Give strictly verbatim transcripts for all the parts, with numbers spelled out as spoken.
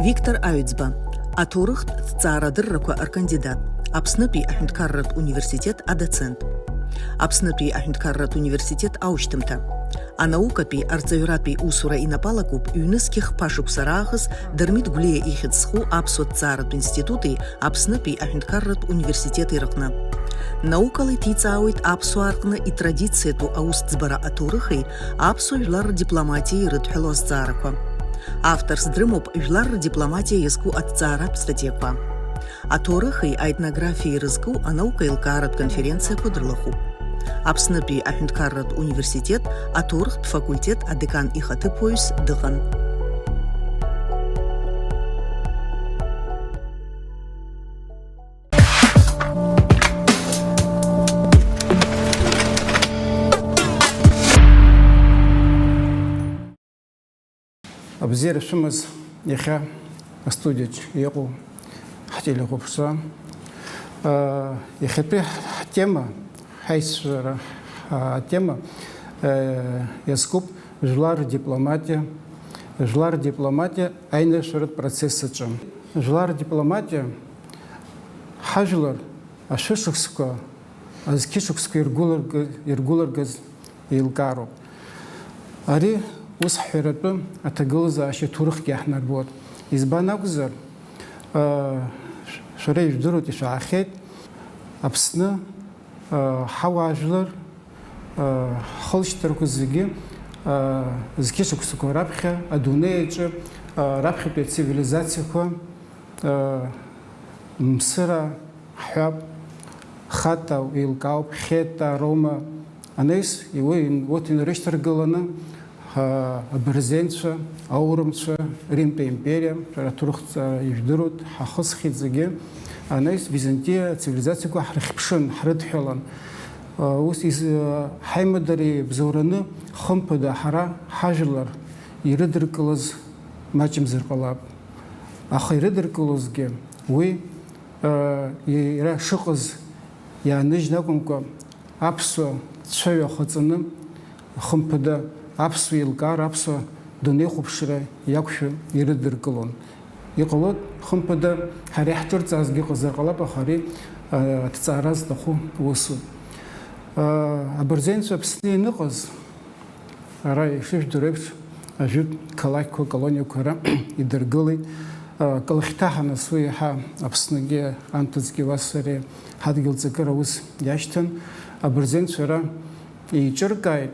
Виктор Аҩӡба, аҭоурыхтә ҭҵаарадыррақәа ркандидат, Аԥснытәи аҳәынҭқарратә университет адоцент. Аԥснытәи аҳәынҭқарратә университет аушьҭымҭа. Анаукатәи арҵаҩратәи усура инапы алакуп ҩнызқьи хԥа шықәса раахыс Дырмит Гәлиа ихьӡ зху аԥсуа ҭҵааратә институти Аԥснытәи аҳәынҭқарратә университети рыҟны. Наукала иҭиҵаауеит аԥсуаа рҟны итрадициатәу аусӡбара аҭоурыхи аԥсуа жәлар рдипломатиеи ирыдҳәалоу азҵаарақәа. Авторс дрымоуп жәлар рдипломатиа иазку аҭҵааратә статиақәа. Аҭоурыхи аетнографиеи ирызку анаука еилкааратә конференциақәа дрылахәуп. Аԥснытәи аҳәынҭқарратә университет аҭоурыхтә факультет адекан ихаҭыԥуаҩс дыҟан. Абзиара шәымаз иахьа астудиаҿ иҟоу ҳтелехәаԥшцәа. Иахьатәи ҳтема, ҳаицәажәара атема иазкуп жәлар рдипломатиа, жәлар рдипломатиа аинрыжәтәратә процесс аҿы. Жәлар рдипломатиа ҳажәлар ашәышықәсқәа, азқьышықәсқәа иргәылырг-, иргәылыргаз еилкаароуп. Ари ус ҳҳәаратәы аҭагылазаашьа ҭоурыхгьы иаҳнарбоит. Избан акәзар, аа, шәара ижәдыруеит, ишәаахьеит Аԥсны, аа, ҳауаажәлар, аа, ҳхылшьҭрақәа зегьы, аа, зқьышықәсақәа раԥхьа адунеи аҿы, аа, раԥхьатәи ацивилизациақәа, Мсыра ҳҳәап, Хатта еилкаауп, Хета, Рома, анаҩс, уи, урҭ инарышьҭаргыланы, ҳа, абырзенцәа, аурымцәа, Римтәи аимпериа, шәара аҭоурыхҭҵаара ижәдыруеит, ҳахысхьеит зегьы, анаҩс Византиа ацивилизациақәа ҳрыхьԥшын, ҳрыдҳәалан. Ус из-, ҳаимадара ибзоураны хымԥада ҳара ҳажәлар ирыдыркылаз маҷымзар ҟалап. Аха ирыдыркылозгьы уи, э, иара шыҟаз иааныжьны акәымкәа, аԥсуа цәаҩа ахаҵаны, хымԥада, аԥсуа еилкаара, аԥсуа дунеихәаԥшра иақәшәа ирыдыркылон. Иҟалоит, хымԥада, ҳара иаҳҿырҵаазгьы ыҟазар ҟалап, аха ари, э, аҭҵаара зҭаху усуп. Э, абырзенцәа Аԥсны ианыҟаз, ара ишыжәдыруеиԥш, ажәытә қалақьқәа, колониақәа ара идыргылеит. Калахьҭаҳа нас уи иаҳа Аԥсныгьы анҭыҵгьы уа сареи ҳадгьыл ҵакыра аус иашьҭан. Абырзенцәа ара еиҿыркааит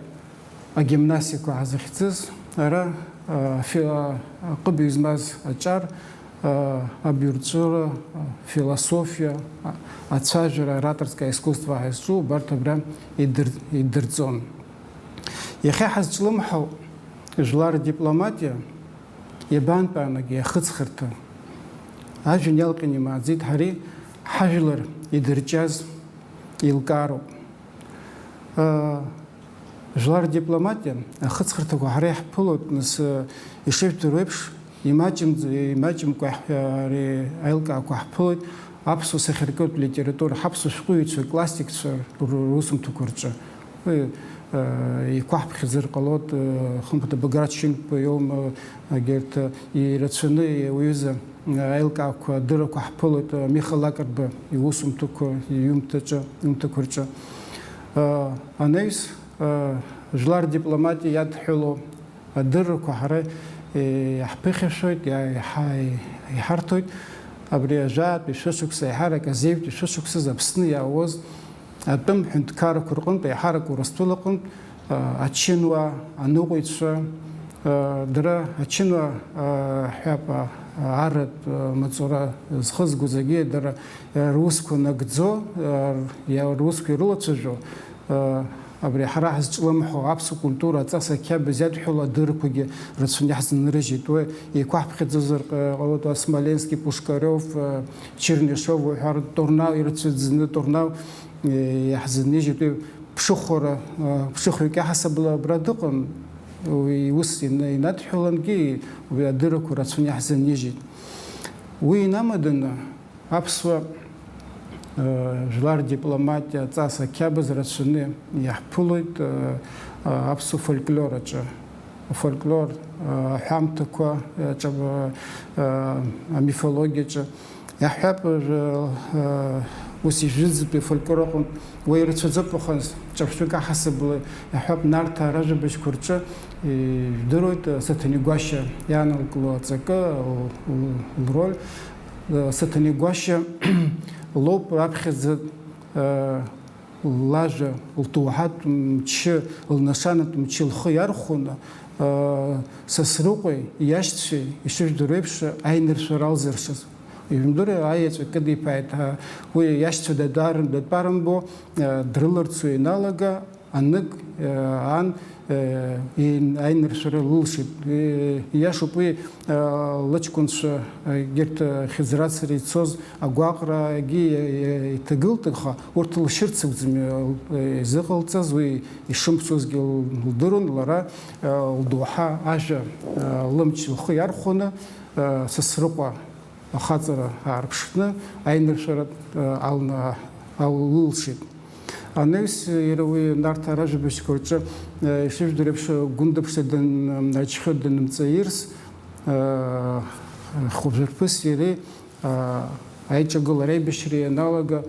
агимнасиақәа ҳазыхьӡыз, ара, фи-, аҟыбаҩ змаз аҿар, абаҩрҵәыра, афилософиа, ацәажәара, ораторское искусство ҳәа зҿу убарҭ абра идыр-, идырҵон. Иахьа ҳазҿлымҳау жәлар рдипломатиа иабантәаанагеи ахыҵхырҭа? Ажәҩан иалҟьан имааӡеит, ҳареи ҳажәлар идырҷаз еилкаароуп. Жәлар рдипломатиа ахыҵхырҭақәа ҳара иаҳԥылоит, нас, ишыжәдыруа еиԥш, имаҷымз-, имаҷымкәа ҳ-, ари аилкаақәа ҳԥылоит аԥсуа сахьаркыратә литература, ҳаԥсуа шәҟәыҩҩцәа, классикцәа р-, русумҭақәа рҿы. Уи, э, иқәаҳԥхьаӡар ҟалоит, э, хымԥада, Баграт Шьынқәба иоума, егьырҭ, э, ирацәаны, уҩыза, э, аилкаақәа, адыррақәа ҳԥылоит, э, Миха Лакрба иусумҭақәа, иҩымҭаҿы, иҩымҭақәа рҿы. Э, анаҩс, э, жәлар рдипломатиа иадҳәалоу адыррақәа ҳара, э, иаҳԥыхьашәоит, иа-, иҳа-, иҳарҭоит. Абри ажәаатәи шәышықәса, еиҳарак азеижәтәи шәышықәсазы Аԥсны иаауаз атәым ҳәынҭқаррақәа рҟынтә, еиҳарак Урыстәыла аҟынтә, а, ачынуаа, аныҟәаҩцәа, а, дара ачынуаа, а, ҳәап, а, арратә, а, маҵура зхызго зегьы дара, а, русқәа нагӡо, а, иа-, русқәа ирылацәажәо, а, абри ҳара ҳазҿлымҳау аԥсуа культура аҵас ақьабз иадҳәалоу адыррақәагьы рацәаны иаҳзынрыжьит. Уи еиқәаҳԥхьаӡозар ҟа-, ҟалоит, уа Смоленски, Пушкарев, а, Чернышев уҳәар, Торнау ирацәаӡаны, Торнау, э, иаҳзынижьит, уи ԥшыхәра, э, ԥшыхәҩык иаҳасабала абра дыҟан, уи иус ина-, инадҳәалангьы, уи адыррақәа рацәаны иаҳзынижьит. Уи инамаданы, аԥсуа, э, жәлар дипломатиа ҵас ақьабз рацәаны иаҳԥылоит, э, э, аԥсуа фольклор аҿы. Афольклор, аҳәамҭақәа, амифологиаҿы иаҳҳәап, ус ижәытәӡатәи афольклор аҟынтә уи ирацәаӡоуп, аха ҿырԥштәык аҳасабала иаҳҳәап, Нарҭаа ражәабжьқәа рҿы ижәдыруеит Саҭанеи Гәашьа иаанылкыло аҵакы, лроль. Саҭанеи Гәашьа лоуп раԥхьаӡа лажәа, лдоуҳатә мчы, лнашанатә мчы лхы иархәаны, Сасрыҟәеи иашьцәеи ишыжәдыруеиԥш аиныршәара алзыршаз. Ижәымдыруа аеҵәа кыдиԥааит, уи иашьцәа датәарым, датәарымбо, дрыларцо ианалага, анык, ан, аиныршәара лылшеит. Ииашоуп уи, лыҷкәынцәа, егьырҭ хьыӡрацара ицоз агәаҟрагьы иҭагылт, аха урҭ лшьырц акәӡам изыҟалҵаз, уи ишымцозгьы лдыруан, лара лдоуҳа ажәа лымч лхы иархәаны, Сасрыҟәа ахаҵара аарԥшны, аиныршәара ална-, алылшеит. Анаҩс иара уи Нарҭаа ражәабжьқәа рҿы, ишыжәдыруа еиԥш, Гәында ԥшӡа дан-, ачхьы данымҵаирс, хәажәырԥыс иареи, аиҿагылара аибашьра ианалага,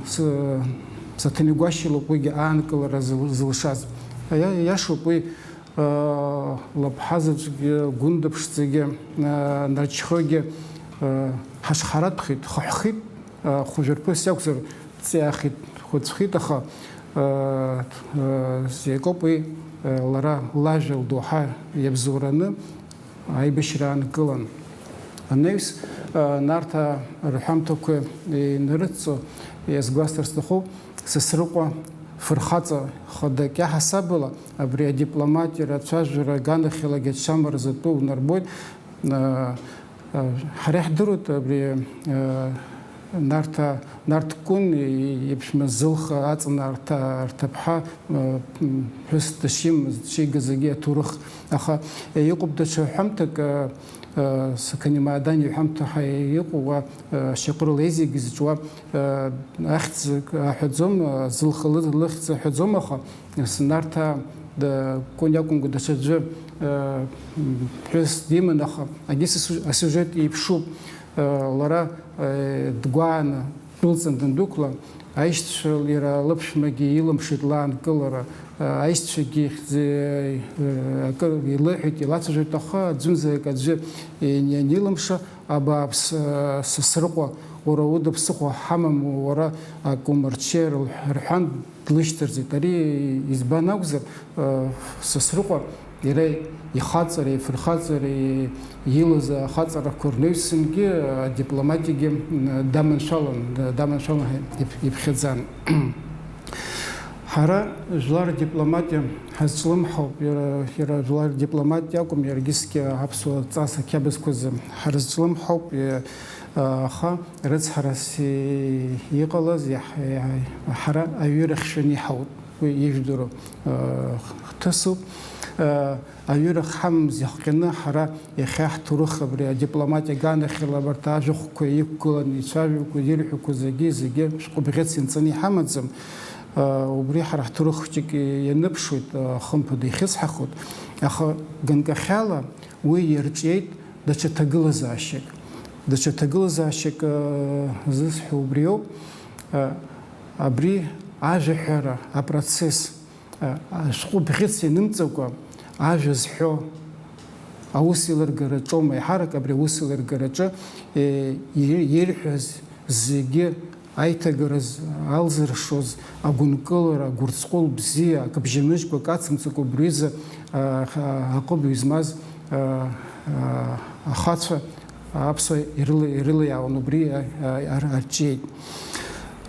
С-, Саҭанеи Гәашьа лоуп уигьы аанкылара зыл-, зылшаз. Иа-, иашоуп уи, лыԥҳа заҵәгьы, Гәында ԥшӡагьы, Нарчхыгьы ҳашҳаратәхеит, хаҳәхеит, хәажәырԥыс иакәзар, ҵиаахеит, хәыцәхеит, аха, зекоуп уи, лара лажәа лдоуҳа иабзоураны аибашьра аанкылан. Анаҩс, Нарҭаа рҳәамҭақәа инарыдҵо, иазгәасҭар сҭахуп, Сасрыҟәа фырхаҵа хадак иаҳасабала абри адипломатиара ацәажәара аганахьалагьы ачамра рзы атәы унарбоит. Ҳара иаҳдыруеит абри, Нарҭаа, Нарҭ Кәын иеиԥшәма зылха аҵанарҭа-, арҭаԥҳа, ԥҳәыс дышимаз, дшигаз зегьы аҭоурых. Аха иҟоуп даҽа ҳәамҭак, Сақани Маадан иҳәамҭа ҳәа иҟоу уа, Шьаҟрыл еизигьы зҿуа, ахьӡ аҳәаӡом, зылха лы-, лыхьӡ аҳәаӡом, аха Нарҭаа Кәын иакәымкәа даҽаӡәы, ԥҳәыс диман, аха егьыс асу-, асиужет еиԥшуп, лара, дгәааны, дәылҵны дандәықәла, аишьцәа иара лыԥшәмагьы илымшеит лаанкылара, аишьцәагьы ихьӡ-, акыр илыҳәеит, илацәажәеит, аха аӡәымзар акы аӡәы ианилымша, абааԥс, Сасрыҟәа, уара уда ԥсыхәа ҳамам, уара акы умырҽеир, рҳәан, длышьҭырҵеит. Ари избан акәзар, Сасрыҟәа иара ихаҵареи, ифырхаҵареи, илаз ахаҵарақәа рнаҩсангьы адипломатиагьы, м, даманшәалан, да-, даманшәалан ҳәа иԥ-, иԥхьаӡан. Ҳара жәлар дипломатиа ҳазҿлымҳауп, иара, иара жәлар дипломатиа акәым, иаргьы зқьы аԥсуа ҵас ақьабзқәа азы ҳарызҿлымҳауп, е, аха рыцҳарас и-, иҟалаз иаҳ-, иаҳ-, ҳара аҩы рыхьшәаны иҳауп. Уи ижәдыруа, э, хҭысуп. Э, аҩыра ҳамамз иахҟьаны ҳара иахьа ҳҭоурых абри адипломатиа аганахьала абарҭ ажәахәқәа иқәгыланы ицәажәақәа, ирҳәақәо зегьы, зегьы шәҟәы бӷьыц инҵаны иҳамаӡам. Э, убри ҳара ҳҭоурых хәҷык ианыԥшуеит, э, хымԥада ихьысҳахоит. Аха ганкахьала уи иарҿиеит даҽа ҭагылазаашьак. Даҽа ҭагылазаашьак, э, зысҳәо убриоуп. Э, абри ажәаҳәара апроцесс, ашәҟәы бӷьыц ианымҵакәа, ажәа зҳәо аусеилыргараҿоума, еиҳарак абри аусеилыргараҿы, е, ир-, ирҳәаз зегьы аиҭагараз алзыршоз агәынкылара, агәырҵҟәыл бзиа, акы бжьамыжькәак ацымҵакәа убри изы, а, ха-, аҟыбаҩ змаз, а, а, ахацәа аԥсуа ирыла-, ирылаиаауан, убри, а, а, ар-, арҿиеит.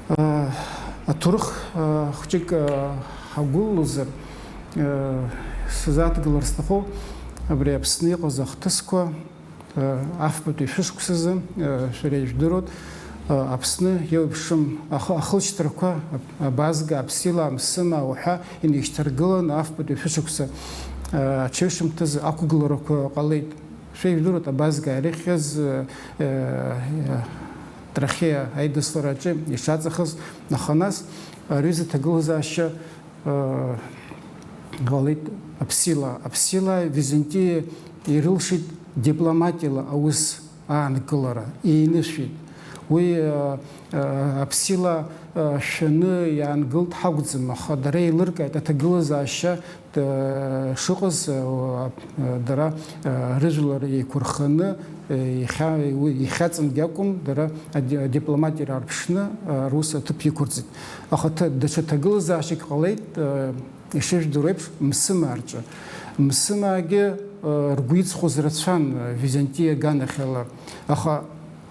А, аҭоурых, а, хәҷык, а, ҳагәыллозар, а, сзааҭгылар сҭахуп абри Аԥсны иҟаз ахҭысқәа, а, афбатәи шәышықәсазы, а, шәара ижәдыруеит, а, Аԥсны еиуеиԥшым ахы-, ахылшьҭрақәа, аб-, абазга, аԥсила, амсыма, ауҳәа инеишьҭаргыланы афбатәи шәышықәса, а, аҽеишымҭазы ақәгыларақәа ҟалеит. Шәеижәдыруеит, абазга ирыхьыз, э, э, трахеа аидыслараҿы ишаҵахаз, аха нас ари изы ҭагылазаашьа, э, Ҟалеит аԥсилаа. Аԥсилаа Византиа ирылшеит дипломатиала аус аанкылара, еинышәеит. Уи, а, а, аԥсилаа, а, шәаны иаангылт ҳакәӡам, аха дара еилыркааит аҭагылазаашьа, а, шыҟаз, а, а, дара, а, рыжәлар еиқәырханы, а, ихьа-, уи ихьаҵынгьы акәым, дара ади-, адипломатиара аарԥшны, а, рус аҭыԥ иқәырҵеит. Аха ҭа-, даҽа ҭагылазаашьак ҟалеит, а, Ишыжәдыруеиԥш, Мсымаа рҿы. Мсымаагьы, э, ргәы иҵхоз рацәан, э, Византиа аганахьала, аха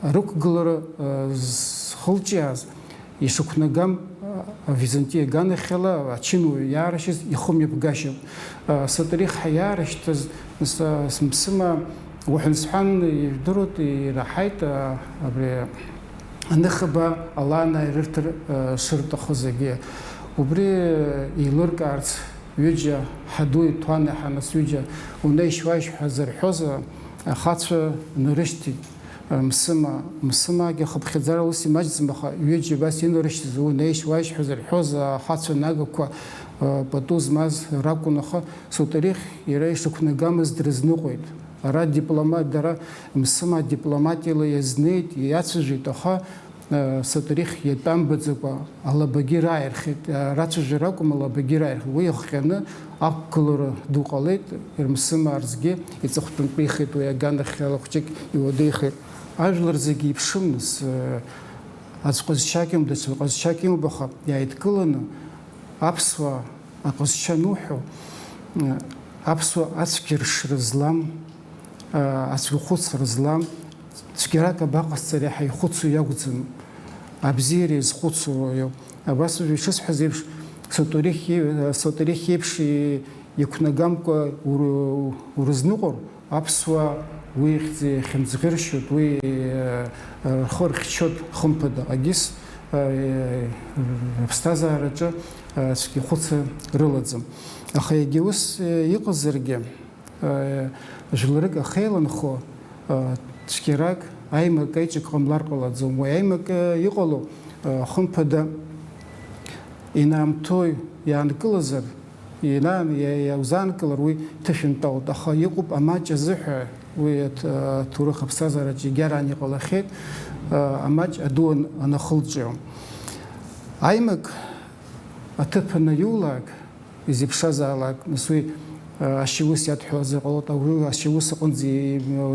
рықәгылара, э, зхылҿиааз, ишықәнагам, э, Византиа аганахьала ачынуаҩ иаарашьыз ихымҩаԥгашьоуп. Э, Соторих ҳәа иаарышьҭыз, с-, с-, Мсымаа уҳәан-сҳәан ижәдыруеит, ираҳаит, э, абри Аныхабаа алаанааира рырҭар, э, шырҭаху зегьы. Убри, э, еилыркаарц, ҩыџьа, ҳадуи ҭуани ҳанас ҩыџьа, унеишь-уааишь ҳәа зырҳәоз, э, ахацәа нарышьҭит, э, Мсыма, Мсымаагьы хыԥхьаӡара ус имаҷӡам, аха ҩыџьа абас инарышьҭыз, унеишь-уааишь ҳәа зырҳәоз, э, ахацәа нагақәа, э, пату змаз ракәын, аха Соторих иара ишықәнагамыз дрызныҟәеит. Ара дипломат, дара Мсыма дипломатиала иазнеит, иацәажәеит, аха, э, Соторих иатәамбаӡакәа алабагьы рааирхеит, э, рацәажәара акәым, алабагьы рааирхеит. Уи иахҟьаны ақәгылара ду ҟалеит, Ермсыма арзгьы иҵыхәтәантәихеит, уи аганахьала хәҷык иуадаҩхеит. Ажәлар зегьы иԥшымыз, э, аӡә ҟазшьак имоуп, даҽа ҟазшьак имоуп, аха иааидкыланы аԥсуаа Аҟазшьа ануҳәо, аԥсуа ацәгьаршра злам, ацәгьахәыцра злам, цәгьарак абаҟасҵари ҳәа ихәыцуа иакәӡам, абзиара иазхәыцуа иоуп. Абас уажәы ишысҳәаз еиԥш, Соторих, Соторих иеиԥш иқәнагамкәа ур-, урызныҟәар, Аԥсуаа уи ихьӡ-, ихьымӡӷыршьоит, уи, э, рхы рхьчоит, хымԥада, агьыс, э, рыԥсҭазаараҿы, э, цәгьахәыцра рылаӡам. Аха егьа ус, э, иҟазаргьы, э, жәларык ахьеиланхо, э, цәгьарак, аимак аиҿак ҟамлар ҟалаӡом. Уи аимак, э, иҟало, э, хымԥада, инаамҭоу иаанкылазар, Инаан-, иа-, иаузаанкылар уи ҭышәынтәалоуп, аха иҟоуп амаҷ азыҳәа, уи аҭ-, аҭоурых аԥсҭазаараҿы егьараан иҟалахьеит, а, амаҷ аду ан-, анахылҿио. Аимак аҭыԥ анаиулак, изеиԥшразаалак, нас уи, а, ашьаус иадҳәалазар ҟалоит, ауаҩы ашьаус аҟынӡа,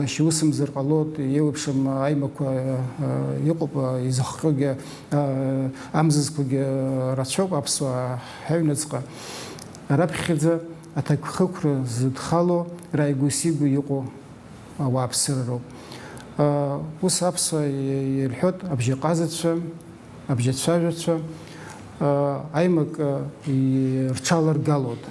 ашьаусымзар ҟалоит, еиуеиԥшым аимакқәа, а, а, иҟоуп, а, изыхҟьогьы, а, амзызқәагьы рацәоуп аԥсуаа ҳаҩныҵҟа. Раԥхьаӡа аҭакԥхықәра зыдхало рааигәа-сигәа иҟоу ауааԥсыра роуп. Ус аԥсуаа ирҳәоит, абжьаҟазацәа, абжьацәажәацәа аимак рҽаларгалоит.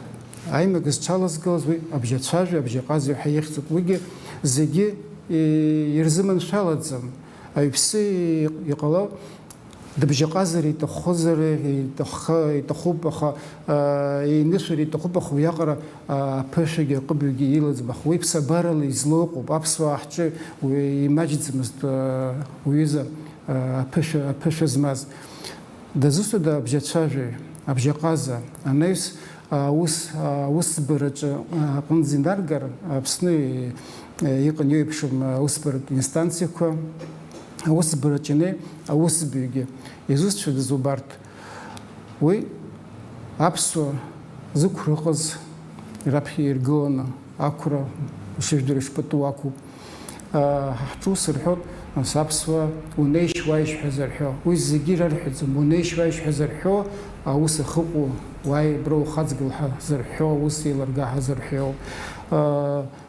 Аимак зҽалазгалаз уи абжьацәажәаҩ, абжьаҟазаҩ ҳәа ихьӡуп. Уигьы зегьы ирзыманшәалаӡам. Аҩԥсы иҟало Дыбжьаҟазар иҭаххозар, иҭахха-, иҭахуп, аха, аа, еинышәар иҭахуп, аха уиаҟара, аа, аԥышәагьы аҟыбаҩгьы илаӡам, аха уи ԥсабарала излоу ыҟоуп. Аԥсуаа ҳҿы уи имаҷӡамызт, аа, уҩыза, аа, аԥышәа, аԥышәа змаз. Дызусҭада абжьацәажәаҩ, абжьаҟаза, анаҩс, Аус, аусӡбараҿы аҟынӡа инаргар, Аԥсны иҟан еиуеиԥшым аусбаратә инстанциақәа, аусӡбараҿы инеи аусбаҩгьы. Изусҭцәадаз убарҭ? Уи аԥсуа зықәра ыҟаз раԥхьа иргыланы ақәра ишыжәдыруа ишпату ақәуп. Ҳҿы ус рҳәоит, нас аԥсуаа унеишь-уааишь ҳәа зырҳәо, уи зегьы ирарҳәаӡом, унеишь-уааишь ҳәа зырҳәо, аус ахыҟоу, уааи абра ухаҵгыл ҳәа зырҳәо, аус еилырга ҳәа зырҳәо,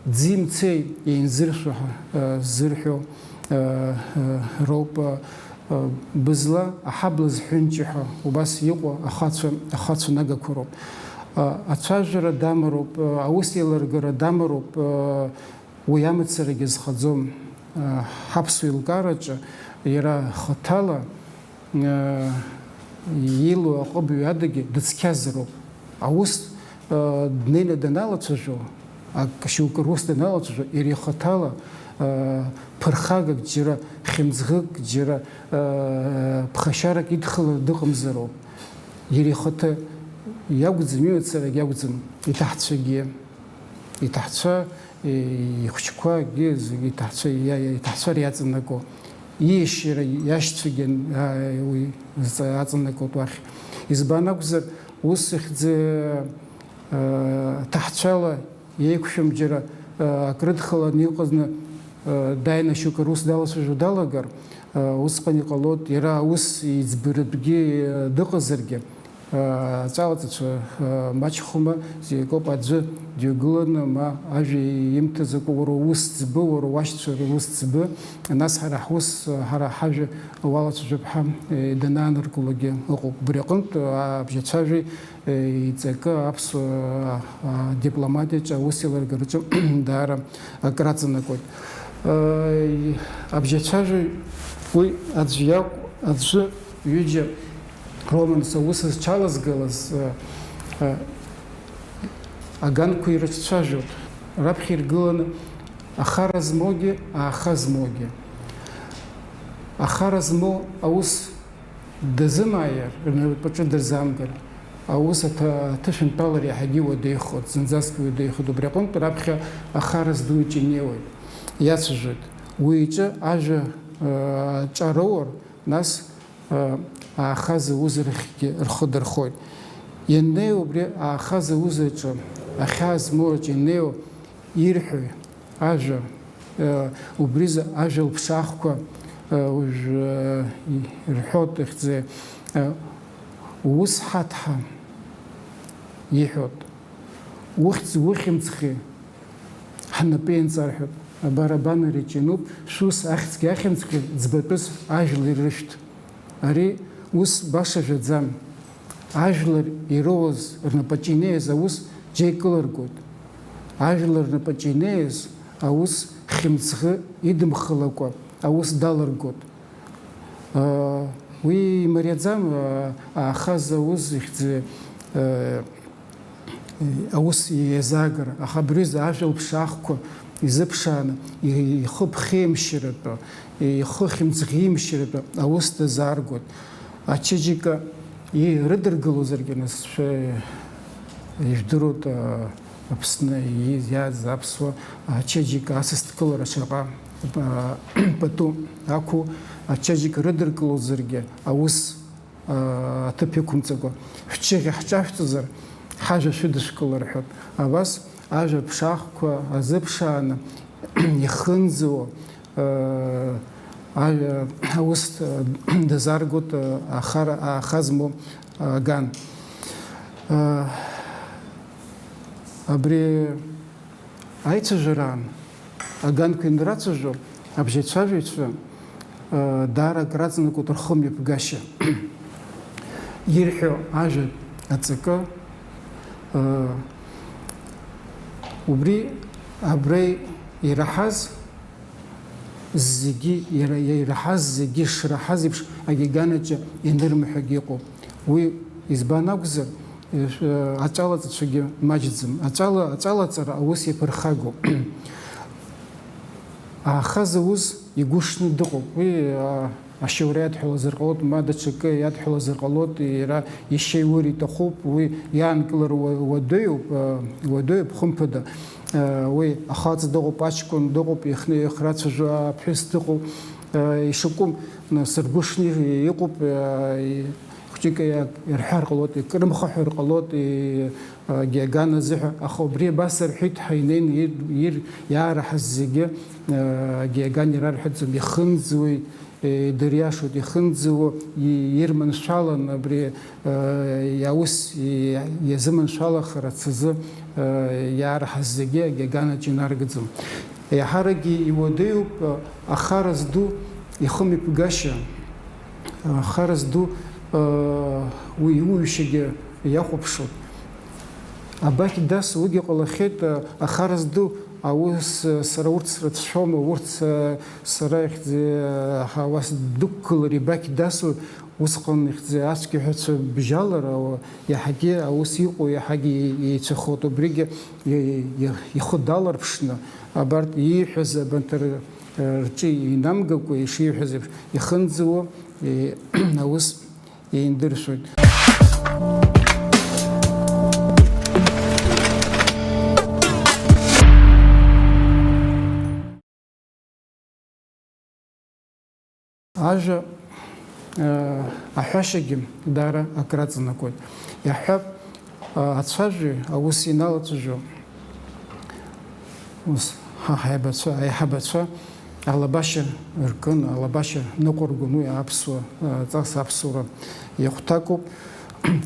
ӡи-мцеи еинзыршәа ҳәа ззырҳәо роуп, бызла аҳабла зҳәынҷа ҳәа убас иҟоу ахацәа, ахацәа нагақәа роуп. Ацәажәара дамароуп, аус еилыргара дамароуп, Уи амацарагьы зхаӡом. Ҳаԥсуа еилкаараҿы иара хаҭала, иилоу аҟыбаҩ адагьы дыцқьазароуп. Аус, днеины даналацәажәо, ак шьоукы рус даналацәажәо, иара ихаҭала, ԥырхагак џьара, хьымӡӷык џьара, ԥхашьарак идхаланы дыҟамзароуп. Иара ихаҭа Иакәӡам, имацарагь акәӡам, иҭаҳцәагьы, иҭаҳцәа, ихәыҷқәагьы зегьы иҭаҳцәа, иа-, иа-, иҭаҳцәа иаҵанакуа, ииашьара иашьцәагьы, а, уи зҵа-, аҵанакуеит уахь. Избан акәзар, ус ихьӡы, а, ҭаҳцәала еиқәшәом, џьара, а, акрыдхаланы иҟазны, а, дааины шьоукы рус далацәажәо далагар, а, усҟан иҟалоит, иара ус иӡбаратәгьы, а, дыҟазаргьы, а, аҵәалаҵәцәа, а, маҷхома, зегь акоуп, аӡәы дҩагыланы, ма ажәа имҭаз акы, уара уус ӡбы, уара уашьцәа рус ӡбы, нас ҳара ҳус, ҳара ҳажәа уалацәажәап ҳәа, е, данааныркылогьы ыҟоуп. Убри аҟынтә, а, абжьацәажәаҩ, е, иҵакы аԥсуа, а, дипломатиаҿы, аус еилыргараҿы даара акраҵанакуеит. Е, абжьацәажәаҩ уи аӡә иакәу, аӡәы, ҩыџьа романс аус зҽалазгалаз, э, э, аганқәа ирыҿцәажәоит. Раԥхьа иргыланы ахара змоугьы, ааха змоугьы. Ахара змоу аус дазымааир, рнапаҿы дырзамгар, аус аҭа-, аҭышәынтәалара иаҳагьы иуадаҩхоит, зынӡаскгьы иуадаҩхоит. Убри аҟынтә раԥхьа ахара зду иҿы инеиуеит, иацәажәоит. Уи иҿы ажәа, э, ҿароур, нас, э, ааха зауз рахьгьы рхы дырхоит. Ианнеи убри ааха зауз аҿы, ахьаа змоу аҿы ианнеиуа, ирҳәои ажәа, э, убризы ажәа лԥшаахқәа, э, уажә, э, рҳәоит ихьӡы, э, уус ҳаҭҳа иҳәоит, ухьӡ-, ухьымӡӷи ҳнапы ианҵарҳәап, абар абанара иҿиануп, шәус ахьӡгьы ахьымӡӷгьы ӡбатәыс ажәлар ирышәҭ. Ари ус баша жәаӡам. Ажәлар ироуз, рнапаҿы инеиз аус џьа икылыргоит. Ажәлар рнапаҿы инеиз аус хьымӡӷы идымхалакәа аус далыргоит. Уи имариаӡам, аахаз аус ихьӡы, аус иазаагара, аха абри азы ажәа лыԥшаахқәа изыԥшааны, ихы ԥхеимшьаратәы, ихы хьымӡӷ иимшьаратәы аус дазааргоит. Ачеиџьыка ирыдыркылозаргьы, нас, шәа-, ижәдыруеит, а, Аԥсны ииз-, иааз аԥсуа ачеиџьыка асасдкылара шаҟа, а, пату ақәу, ачеиџьыка рыдыркылозаргьы аус, а, аҭыԥ иқәымҵакәа, шәҽыӷьа ҳҿашәҵозар, ҳажәа шәыдышәкыла рҳәоит. Абас ажәа ԥшаахқәа азыԥшааны ихынӡауа, э, ажәа, аус, э, дазааргоит, э, ахара, ааха змоу, э, аган. Э, абри аицәажәараан аганқәа ианрацәажәо, абжьацәажәаҩцәа, э, даара акраҵанакуеит рхымҩаԥгашьа. Ирҳәо ажәа аҵакы, э, убри абра ираҳаз зегьы, ира-, ираҳаз зегьы шраҳаз еиԥш, агьаганаҿы ианырмаҳәагь ыҟоуп. Уи избан акәзар, э, аҵәалаҵацәагьы маҷӡам. Аҵәала-, аҵәалаҵара аус иаԥырхагоуп. Ааха зауз игәы шны дыҟоуп. Уи, а, ашьоура иадҳәалазар ҟалоит, ма даҽакы иадҳәалазар ҟалоит, иара ишьеиур иҭахуп, уи иаанкылара уа-, уадаҩуп, а, уадаҩуп, хымԥада. А, уи ахаҵа дыҟоуп, аҷкәын дыҟоуп, ихны ихрацәажәо аԥҳәыс дыҟоуп, а, ишакәым, нас, ргәы шны иҟоуп, а, и-, хәҷык иа-, ирҳәар ҟалоит, икрымхаҳәар ҟалоит, и-, а, Гиаган азыҳәа. Аха убри абас рҳәеит ҳәа инеин ир-, ир-, иаараҳаз зегьы, а, Гиаган ирарҳәаӡом, ихынӡуеит, идыриашоит, ихынӡауа и-, ирманшәалан абри, э, иаус и-, иазыманшәалахарацы азы, э, иаарҳаз зегьы агьаганаҿ инаргӡом. Еиҳаракгьы иуадаҩуп, э, ахара зду ихымҩаԥгашьа, ахара зду, э, уи иуҩшьагьы иахәаԥшуп. Абахь дасугьы ҟалахьеит, э, ахара зду аус, э, сара урҭ срыцәшәома, урҭ, э, сара ихьӡ-, ҳауас дықәгылар ибақь дасу, усҟан ихьӡ-, ацәгьаҳәацәа бжьалар, ауа, иаҳагьы аус иҟоу, иаҳагьы еицәахоит. Убригьы и-, и-, ихы даларԥшны, абарҭ ииҳәаз, абанҭ р-, рҿы инамгакәа, ишиҳәаз еиԥш, ихынӡауа, и-, аус индыршоит. Ажәа, э, аҳәашьагьы даара акраҵанакуеит. Иаҳҳәап, э, ацәажәаҩ аус иналацәажәо, ус, ҳа ҳаибацәа, аиҳабацәа алабашьа ркын, алабашьа ныҟәыргон, уи аԥсуа, э, ҵас аԥсуара иахәҭакуп.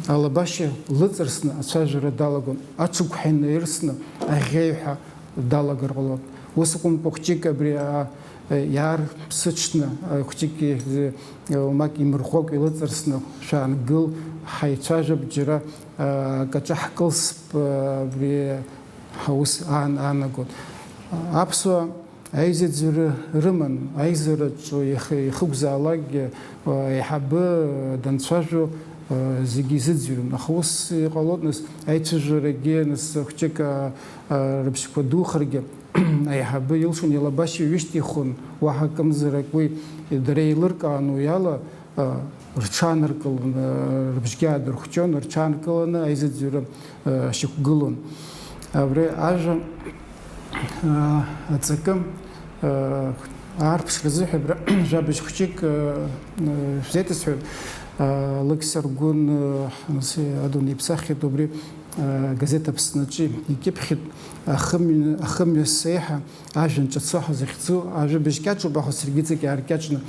Алабашьа лыҵарсны ацәажәара далагон, аҽықәҳа инаирсны аӷьеҩҳәа далагар ҟалон. Ус акәымкәа, хәҷык абри, а, иаарԥсыҽны, а, хәҷык, э, уамак имырхәакәа илыҵарсны шәаангыл, ҳаицәажәап, џьара, а, акаҿа ҳкылсп, а, абри ҳаус аан-, аанагон. Аԥсуаа аизыӡырҩра рыман, аизараҿы иах-, иахьықәзаалакгьы, а, аиҳабы данцәажәо, а, зегьы изыӡырҩуан. Аха ус иҟалоит, нас, аицәажәарагьы, нас, хәҷык, а, а, рыбжьқәа духаргьы, аиҳабы илшон, илабашьа ҩышьҭихуан, уаҳа акымзарак уи дара еилыркаан уи ала, а, рҽааныркылон, а, рыбжьгьы аадырхәҷон, рҽааныркыланы аизыӡырҩра, а, шьақәгылон. Абри ажәа, а, аҵакы, а, аарԥшра азыҳәа абра жәабжь хәҷык, а, а, шәзеиҭасҳәоит. А, Алықьса Аргәын, а, нас, Адунеи иԥсахит, убри, а, газеҭ Аԥсны аҿы икьыԥхьит, ахымҩ-, ахымҩас еиҳа ажәа нҿацо ҳзыхьӡу, ажәабжь кьаҿуп, аха саргьы иҵегь иааркьаҿны,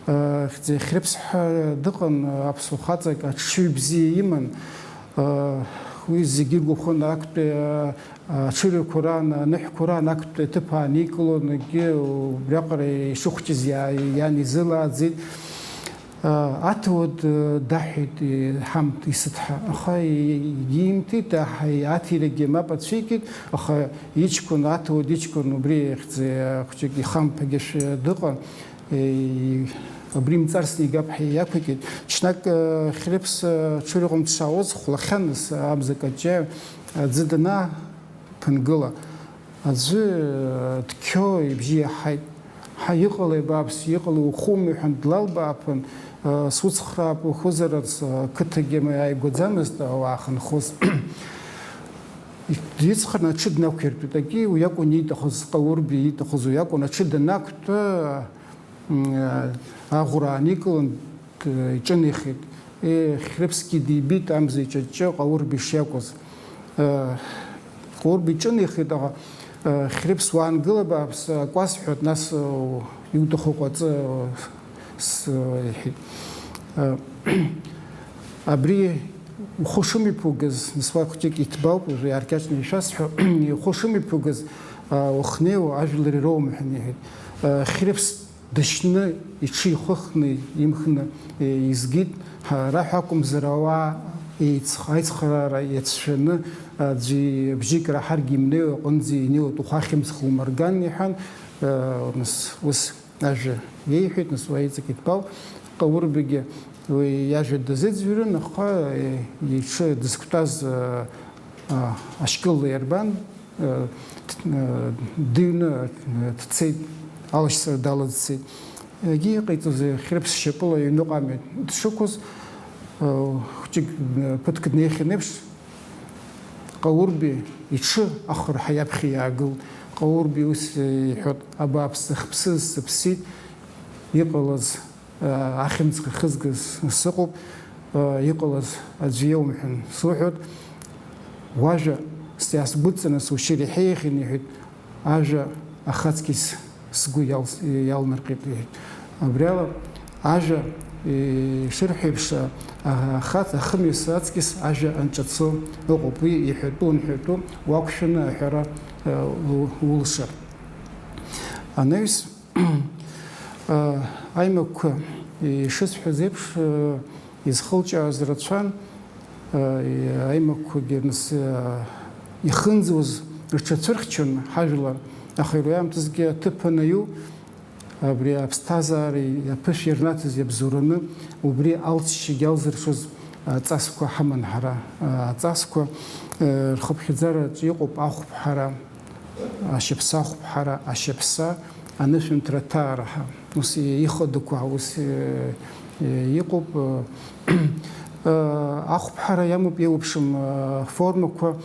а, хьӡи-, Хьрыԥс ҳәа дыҟан, аԥсуа хаҵак, аҽыҩ бзиа иман. А, уи зегьы иргәаԥхон, актәи, а, аҽырҩрақәа раан, аныҳәақәа раан актәи аҭыԥ ааникылон, егьи убриаҟара ишыхәҷыз иа-, иан изылааӡеит. Аҭауад даҳәеит, ҳамҭ исыҭҳа, аха егьимҭеит, аҳ-, аҭирагьы мап ацәикит, аха иҷкәын, аҭауад иҷкәын убри ихьӡ хәҷык ихамԥагьашәа дыҟан, абри мҵарсны игап ҳәа иақәикит. Ҽнак Хьрыԥс ҽырҩраҟны дшаауаз хәлахьан, нас амза каҷҷа аӡы данаа-, ԥынгыла. Аӡәы, э, дқьо ибжьы иаҳаит. Ҳа, иҟалеи, абааԥс, иҟалеи, ухумҩа ҳәа длалбааԥын, э, суцхраап, ухозар, э, қыҭагьы ма иааигәаӡамызт, ауаа хынхоз. Дицхрааны аҽы днақәиртәеит. Егьи уи акәын ииҭахыз, Ҟаурбиа ииҭахыз уи акәын, аҽы данақәтәа, М, аӷәра ааникылан, д-, иҿынеихеит. Е, Хьрыԥсгьы дибеит амза иҷыҷҷо Ҟаурбиа шиакәыз. Е, Ҟаурбиа иҿынеихеит, аха, е, Хьрыԥс уаангыл абааԥс, акәасҳәоит, нас, е, иуҭаху ҟаҵа, е, с-, е, иҳәеит. Е, абри ухәы шымҩаԥугаз, нас уа хәҷык иҭбаауп, уажәы иааркьаҿны ишәасҳәо, ухәы шымҩаԥугаз, е, уахнеиуа ажәлар ироумҳәан, иҳәеит. Е, Хьрыԥс Дышьны, иҽы ихыхны, имхны, е, изгеит. Ҳара ҳәа акәымзар, ауаа еицх-, аицхыраара иацәшәаны, аӡәы бжьык раҳаргьы имнеиуа аҟынӡа инеиуеит, ухәы ахьымӡӷ умырган, иҳәан, е, нас ус ажәа иеиҳәеит, нас уа иҵегь иҭбаауп. Ҟаурбиагьы уи иажәа дазыӡырҩын, аха, е, иҽы дызқәтәаз, е, а, ашькыл лаирбан, Дыҩны дцеит, алашьцара далаӡцеит. Егьи иҟаиҵозеи, Хьрыԥс шьапыла аҩныҟа амҩа дшықәыз, хәҷык ԥыҭк днеихьан еиԥш, Ҟаурбиа иҽы ахырҳәа иаԥхьа иаагылт. Ҟаурбиа ус иҳәоит, абааԥс, сыхԥсыз сыԥсит, иҟалаз ахьымӡӷ ахызгаз сыҟоуп, иҟалаз аӡәы иоумҳәан суҳәоит, уажәа сгәыдҵаны сушьыр иҳәеихьан, иҳәеит, ажәа ахаҵкьыс сгәы иалс-, иалнарҟьеит, иҳәеит. Абриала ажәа, ишырҳәо еиԥш, ахаҵ, ахымҩас аҵкьыс ажәа анҿацо ыҟоуп, уи иҳәатәу, анҳәатәу уақәшәаны аҳәара, у-, улшар. Анаҩс, Аимакқәа, ишысҳәаз еиԥш, изхылҿиааз рацәан, аимакқәагьы нас, ихынӡоз рҽацәырхьчон ҳажәлар, аха иара уи аамҭазгьы аҭыԥ анаиу, абри аԥсҭазаареи аԥышәеи рнаҭаз иабзоураны, убри алҵшьагьы алзыршоз аҵасқәа ҳаман ҳара. Аҵасқәа, рхыԥхьаӡараҿы иҟоуп ахәԥҳара, ашьаԥса ахәԥҳара, ашьаԥса анышәынҭра аҭаара ҳәа. Ус ихадақәа ус, э, э, иҟоуп. Э, ахәԥҳара иамоуп еиуеиԥшым, э, формақәа,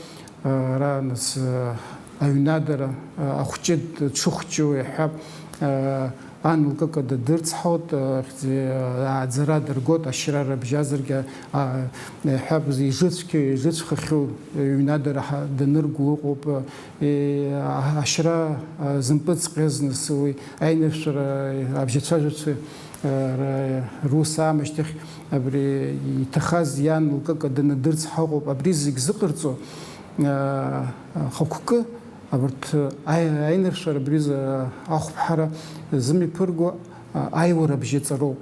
э, ара, нас, э, аҩнадара, э, ахәҷы дшыхәҷу иаҳҳәап, э, Ан лкыка дадырцҳауеит, ахьӡ-, ааӡара дыргоит, ашьра рыбжьазаргьы, а, иҳәап, ижыцәгьоу, ижыцәхахьоу ҩнадара ҳа-, данырго ыҟоуп, е, а-, ашьра, а, зымпыҵҟьаз нас уи аиныршәара абжьацәажәацәа, а, р-, рус аамышьҭахь абри иҭахаз иан лкыка данадырцҳа ыҟоуп. Абри зегь зыҟарҵо, а, хықәкы, абарҭ аи-, аиныршәара абри рзы ахәԥҳара зымҩаԥырго, а, аиуара абжьаҵароуп.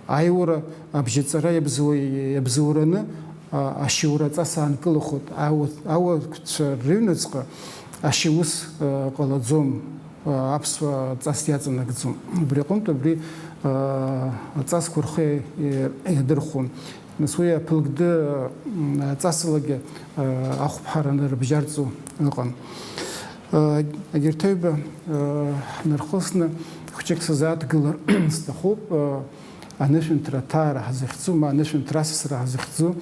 Аиуара абжьаҵара иабзоу-, иабзоураны, а, ашьиура аҵас аанкылахоит. Ауа-, ауаҩцәа рыҩнуҵҟа ашьиус, а, ҟалаӡом, а, аԥсуа ҵас иаҵанакӡом. Убри аҟынтә абри, а, аҵасқәа рхы иа-, иадырхәон. Нас уи аԥылгды, м, ҵасалагьы, э, ахәԥҳараны рыбжьарҵо ыҟан. Э, егьырҭ аҩба, э, ҳнархысны хәҷык сазааҭгылар сҭахуп, э, анышәынҭра аҭаара ҳзыхьӡу, ма анышәынҭра асасра ҳзыхьӡу,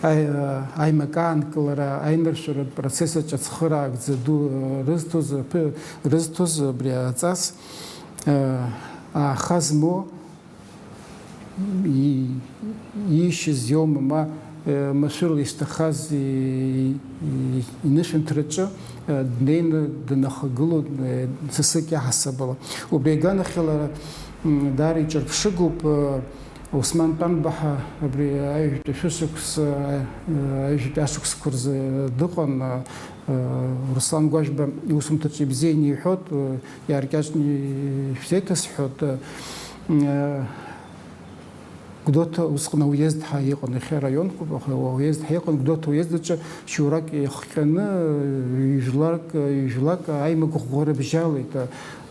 аи-, э, аимак аанкылара, аиныршәаратә процесс аҿы ацхыраагӡа ду, э, рызҭоз, аԥы-, рызҭоз абри аҵас, э, ааха змоу, и-, иишьыз иоума, ма, э, машәырла ишҭахаз и-, и-, инышәынҭраҿы, э, днеины днахагылоуп, э, сасык иаҳасабала. Убри аганахьала, м, даара иҿырԥшыгоуп, э, Осман Тәанба ҳәа абри аҩажәатәи шәышықәса, э, аҩажәатәи ашықәсқәа рзы дыҟан, э, э, Руслан Гәажәба иусумҭаҿы ибзианы иҳәоит, э, иааркьаҿны ишәзеиҭасҳәоит, э, Гәдоуҭа усҟан ауездҳәа иҟан, иахьа раионқәоуп, аха ауездҳәа иҟан, Гәдоуҭа ауезд аҿы шьоурак еихҟьаны, ҩ-жәлак, ҩ-жәлак аимак ӷәӷәа рыбжьалеит.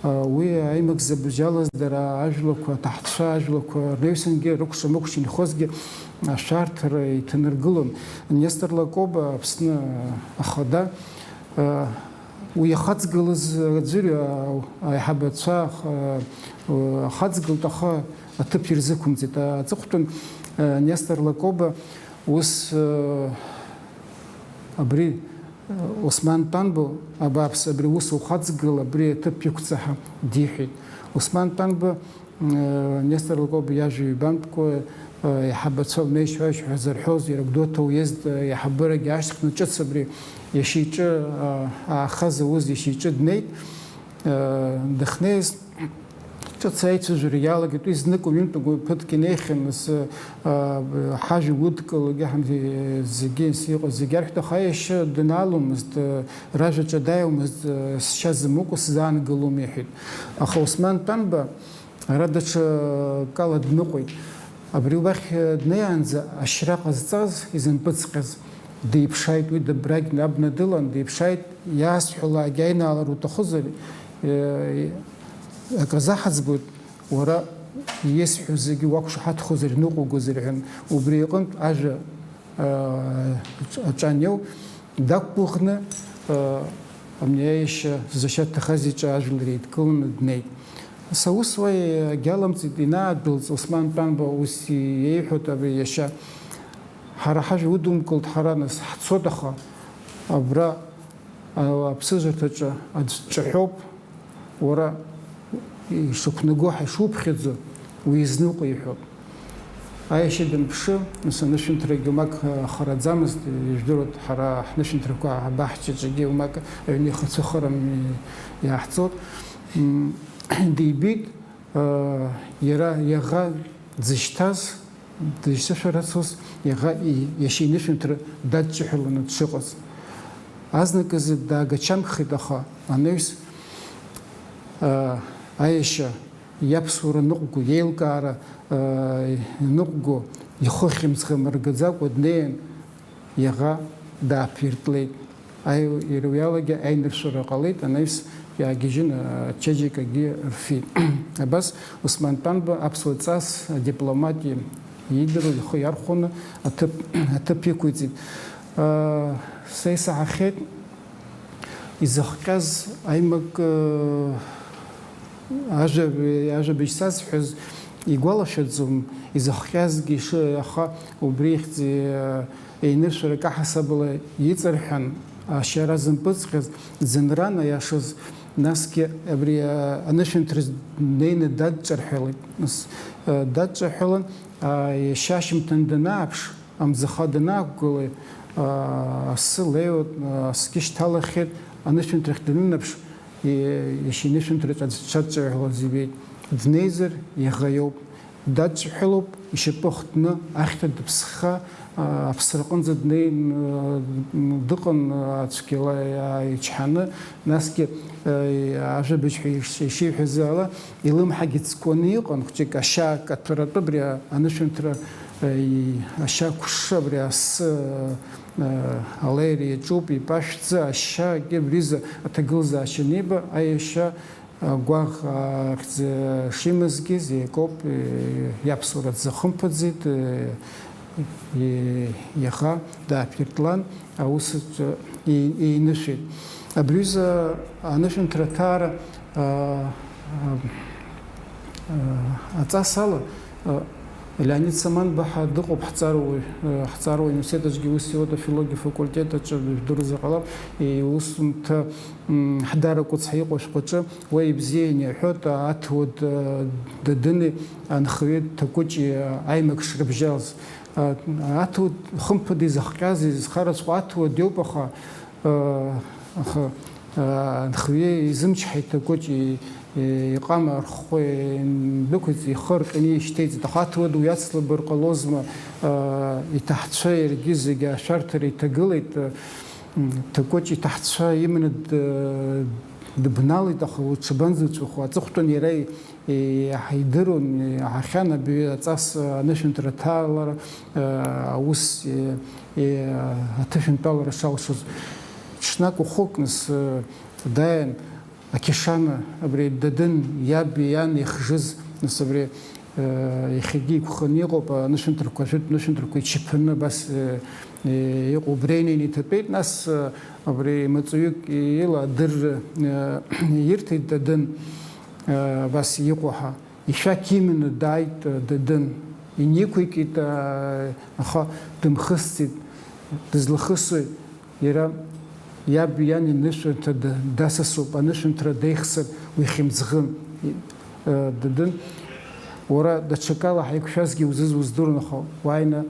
Уи аимак забжьалаз дара ажәлақәа, аҭаҳцәа ажәлақәа рнаҩсангьы рыкәша-мыкәша инхозгьы ашәарҭара иҭанаргылон. Нестор Лакоба, Аԥсны ахада, уи иахаҵгылаз аӡәырҩы аиҳабацәа аха-, ахаҵгылт, аха аҭыԥ ирзықәымҵеит. Аҵыхәтәан, э, Нестор Лакоба ус, э, абри, э, Осман Тәанба, абааԥс, абри ус ухаҵгыл, абри аҭыԥ иқәҵа ҳәа диҳәеит. Осман Тәанба, э, Нестор Лакоба иажәа ҩбамтәкәа, э, иаҳабацәа лнеишьа-ҩашьа ҳәа зырҳәоз, иара Гәдоуҭа уезд, э, иаҳабырагьы ашьҭыхны ҿыц абри иашьа иҿы, э, ааха зауз иашьа иҿы днеит. Э, дахьнеиз, Ҿыц аицәажәара иалагеит, уи знык ҩынтә ԥыҭк инеихьан, нас, а, ҳажәа удкылогьы ҳамҭ зегьы, ас иҟаз зегьы арҳәт, аха иашьа дналомызт, а, ражәа ҿадаиуамызт, а, сшьа зымукәа сзаангалом, иҳәеит. Аха Осман Тәанба ара даҽа акала дныҟәеит. Абри убахь днеиаанӡа ашьра ҟазҵаз, изымпыҵҟьаз, диԥшааит, уи дабрагь абна дылан, диԥшааит, иаасҳәалакгьы аинаалара уҭахызар, э, акры заҳаӡбоит, уара исҳәо зегьы уақәшаҳаҭхозар, ныҟәугозар ҳәа. Убри иҟынтә ажәа, э, аҿ-, аҿаниоу дақәгәыӷны, э, амни аиашьа зашьа дҭахаз иҿы ажәлар еидкыланы днеит. Са ус уа иагьаламҵит, инаадәылҵ, Осман Тәанба ус иеиҳәоит абри иашьа. Ҳара ҳажәа удумкылт, ҳара нас ҳцот, аха абра, а, аԥсыжырҭаҿы аӡә дҿаҳәоуп, уара ишықәнаго ҳәа ишуԥхьаӡо, уизныҟәа, иҳәоит. Аиашьа данԥшы, нас анышәынҭрагьы уамак хараӡамызт, ижәдыруеит, ҳара ҳнышәынҭрақәа абаҳчаҿгьы уамак аҩны ихацәыхарам иааҳҵоит. М, дибеит, Иара иаӷа дзышьҭаз, дышьҭышәарацоз, иаӷа и-, иашьа инышәынҭра дадҿаҳәаланы дшыҟаз. Азныказы даагачамкхеит, аха анаҩс, аа, аиашьа иаԥсуара ныҟәго, иеилкаара, аа, ныҟәго, ихы хьымӡӷ мыргаӡакәа днеин, иаӷа дааԥиртлеит. Аи-, иара уи алагьы аиныршәара ҟалеит, анаҩс иаагьежьын, ачеиџьыкагьы рфеит. Абас Осман Тәанба аԥсуа ҵас адипломатиа иидыруа ихы иархәаны аҭыԥ, аҭыԥ иқәиҵеит. Са исаҳахьеит изыхҟьаз аимак, ажәа-, ажәабжь сазҳәаз игәалашәаӡом, изыхҟьазгьы ишы-, аха убри ихьӡ, еиныршәарак аҳасабала иҵарҳәан, ашьара зымпыҵҟьаз, ӡынран аиашаз, Насгьы абри, а, анышәынҭра днеины дадҿарҳәалеит. Нас, а, дадҿаҳәалан, а, иашьа ашьыжьымҭан данааԥш, амӡаха данаақәгыла, а, асы леиуеит, а, асгьы шьҭалахьеит, анышәынҭрахь данынаԥш, и-, иашьа инышәынҭраҿы аӡә дшадҿаҳәалаз ибеит. Днеизар, иаӷа иоуп. Дадҿаҳәалоуп, ишьапы хтны, ахьҭа дыԥсхха, а, аԥсраҟынӡа днеин, а, дыҟан, а, цәгьала иааичҳаны, насгьы, а, ажәабжь ҳәа иш-, ишиҳәаз ала, илымҳагьы ҵкәаны иҟан, хәҷык ашьа каҭәаратәы абри анышәынҭра, а, и-, ашьа қәшша абри асы, а, алеира иаҿуп, ипашәӡа, ашьа, абри азы аҭагылазаашьа аниба, аиашьа, агәаӷ ахьӡ шимазгьы, Зекоуп, е, иаԥсуара дзахымԥаӡеит, е, е, иаха дааԥиртлан, аус аҿы и-, инышәеит. Абри аҩыза анышәынҭра аҭаара, а, а, а, аҵас ала, а, Леонид Саманба ҳәа дыҟоуп, ҳҵаруаҩ, а, ҳҵаруаҩ университет аҿгьы ус иуада, филологиа факультет аҿы, жәдыруазар ҟалап, иусумҭа, м, ҳдара кәыцҳа иҟоу ашәҟәаҿы уа ибзианы иаҳәоит, аҭуад, а, Дадыни анхаҩы Ҭакәыҷи, а, аимак шрыбжьалаз. А, аҭуад, хымԥада, изыхҟьаз, изхараҵәҟьо аҭуад иоуп, аха, а, аха, а, анхаҩы изымчҳаит Ҭакәыҷи, и-, иҟама рхәы индәықәиҵеит, ихы арҟьаны ишьҭеиҵеит. Аха аҭуад уи ацлабыр ҟалозма, а, иҭаҳцәа иаргьы зегьы ашәарҭара иҭагылеит, а, М, Ҭакәыҷ иҭаҳцәа иманы д-, дыбналеит, аха уи дшабанӡацәахо аҵыхәтәан иара и-, иаҳидыруан, иаҳахьан абаҩы аҵас, анышәынҭра аҭалара, э, аус, э, э, аҭышәынтәалара шалшоз. Ҽнак уахык нас, э, дааин, Акьашана, абри Дадын иаб иан ихжыз, нас абри, э, иахьагьы игәханы иҟоуп, анышәынҭрақәа, ажәытә нышәынҭрақәа ичаԥаны абас, э, э, иҟоу убри инеины иҭатәеит, нас, э, абри маҵуҩык ила адырра, э, ирҭеит Дадын, э, абас иҟоу ҳәа. Ишәақь иманы дааит, э, Дадын. Иниқәикит, э, аха дымхысцеит, дызлахысуеи? Иара иаб иан инышәынҭра да-, дасасуп, анышәынҭра деихсыр уи хьымӡӷын. Э, Дадын, уара даҽакала ҳаиқәшәазгьы узыз уздыруан, аха уааины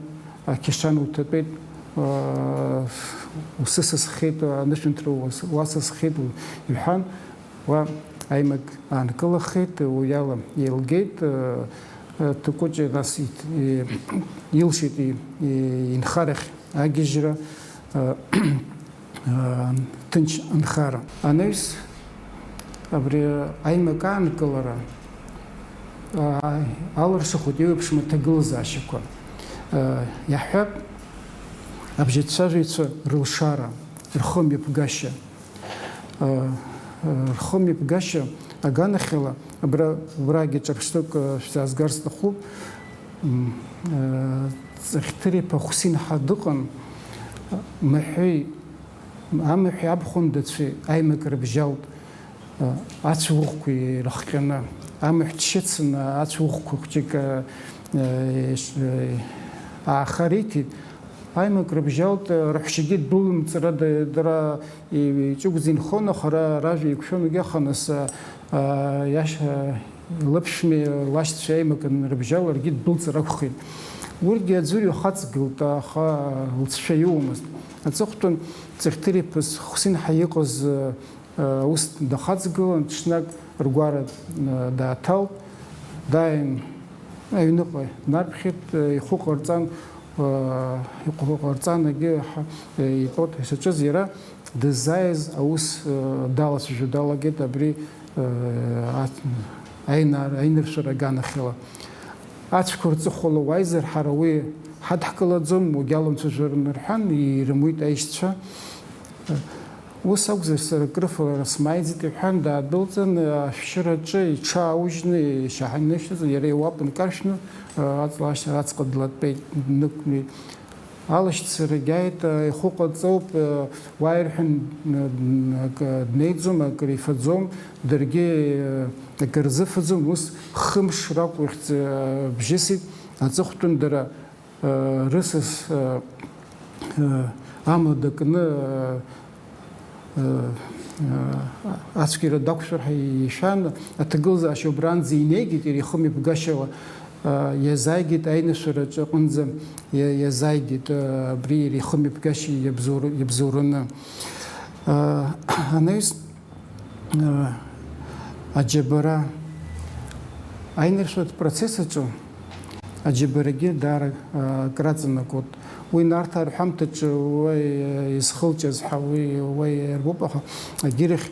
Ақьашана уҭатәеит, э, усысасхеит, анышәынҭра уас-, уасасхеит, иҳәан, уа аимак аанкылахеит, уи ала еилгеит, э, э, Ҭакәыҷи нас ит-, и-, илшеит и-, и-, инхарахь агьежьра, а, а, ҭынч анхара. Анаҩс абри аимак аанкылара, а, алыршахоит еиуеиԥшым аҭагылазаашьақәа. А, иаҳҳәап, абжьацәажәаҩцәа рылшара, рхымҩаԥгашьа, а, а, рхымҩаԥгашьа аганахьала, абра, убрагьы ҿырԥштәык, а, шәзаазгар сҭахуп. М, э, Ҵехҭыриԥа Хәсин ҳәа дыҟан, маҳәи, амаҳәи абхәындацәеи аимак рыбжьалт, э, ацәыӷәӷәқәа ирыхҟьаны, амаҳә дшьыцын, ацәыӷәӷәқәа хәҷык, э, э, ш-, э, ааха риҭеит. Аимак рыбжьалт, э, раҳәшьагьы ддәылымҵра, да-, дара иҷыгәӡа инхон, аха ра-, ражәа еиқәшәон, егьаха нас, а, а, иашьа, лыԥшәмеи лашьцәеи аимак анрыбжьаларгьы ддәылҵыр акәхеит. Урҭгьы аӡәырҩы хаҵгылт, аха лҵшәа иоумызт. Аҵыхәтәан Ҵехҭыриԥа Хәсин ҳәа иҟаз, а, а, ус дахаҵгылан, ҽнак ргәара, а, дааҭалт, дааин, аҩныҟа днарԥхьеит, ихәы ҟарҵан, ихәы ҟарҵан, егьи ҳа-, итәоуп ҳәа ишаҿыз иара дыззааиз аус далацәажәо далагеит абри, аинар-, аиныршәара аганахьала. Ацәқәа рҵыхәала уааизар, ҳара уи ҳадҳкылаӡом, уагьалымцәажәарын рҳәан, ирымуит аишьцәа. Ус акәзар, сара акрыфалара смааиӡеит, иҳәан, даадәылҵын, ашәшьыраҿы иҽааужьны, ишьаҳа инышьҭаҵан, иара иуапа нкаршәны, аҵла ашьҭахь аҵҟа длатәеит, днықәлеит. Алашьцарагь ааит, ихәы ҟаҵоуп, уааирҳәын, акы днеиӡом, акыр ифаӡом, даргьы акыр рзыфаӡом, ус хымш ракәыхьӡ бжьысит, аҵыхәтәан дара рысас амла дакны, ацәгьара дақәшәар ҳәа ишәан, аҭагылазаашьа убранӡа инеигеит, иара ихымҩаԥгашьала, иазааигеит, аинышәараҿы аҟынӡа иазааигеит, абри иара ихымҩаԥгашьа иабзоураны. Анаҩс, аџьабара, аиныршәатә процесс аҿы аџьабарагьы даара акраҵанакуеит. Уи Нарҭаа рҳәамҭаҿы уа изхылҵыз ҳәа уи уа иарбоуп, аха агьырахь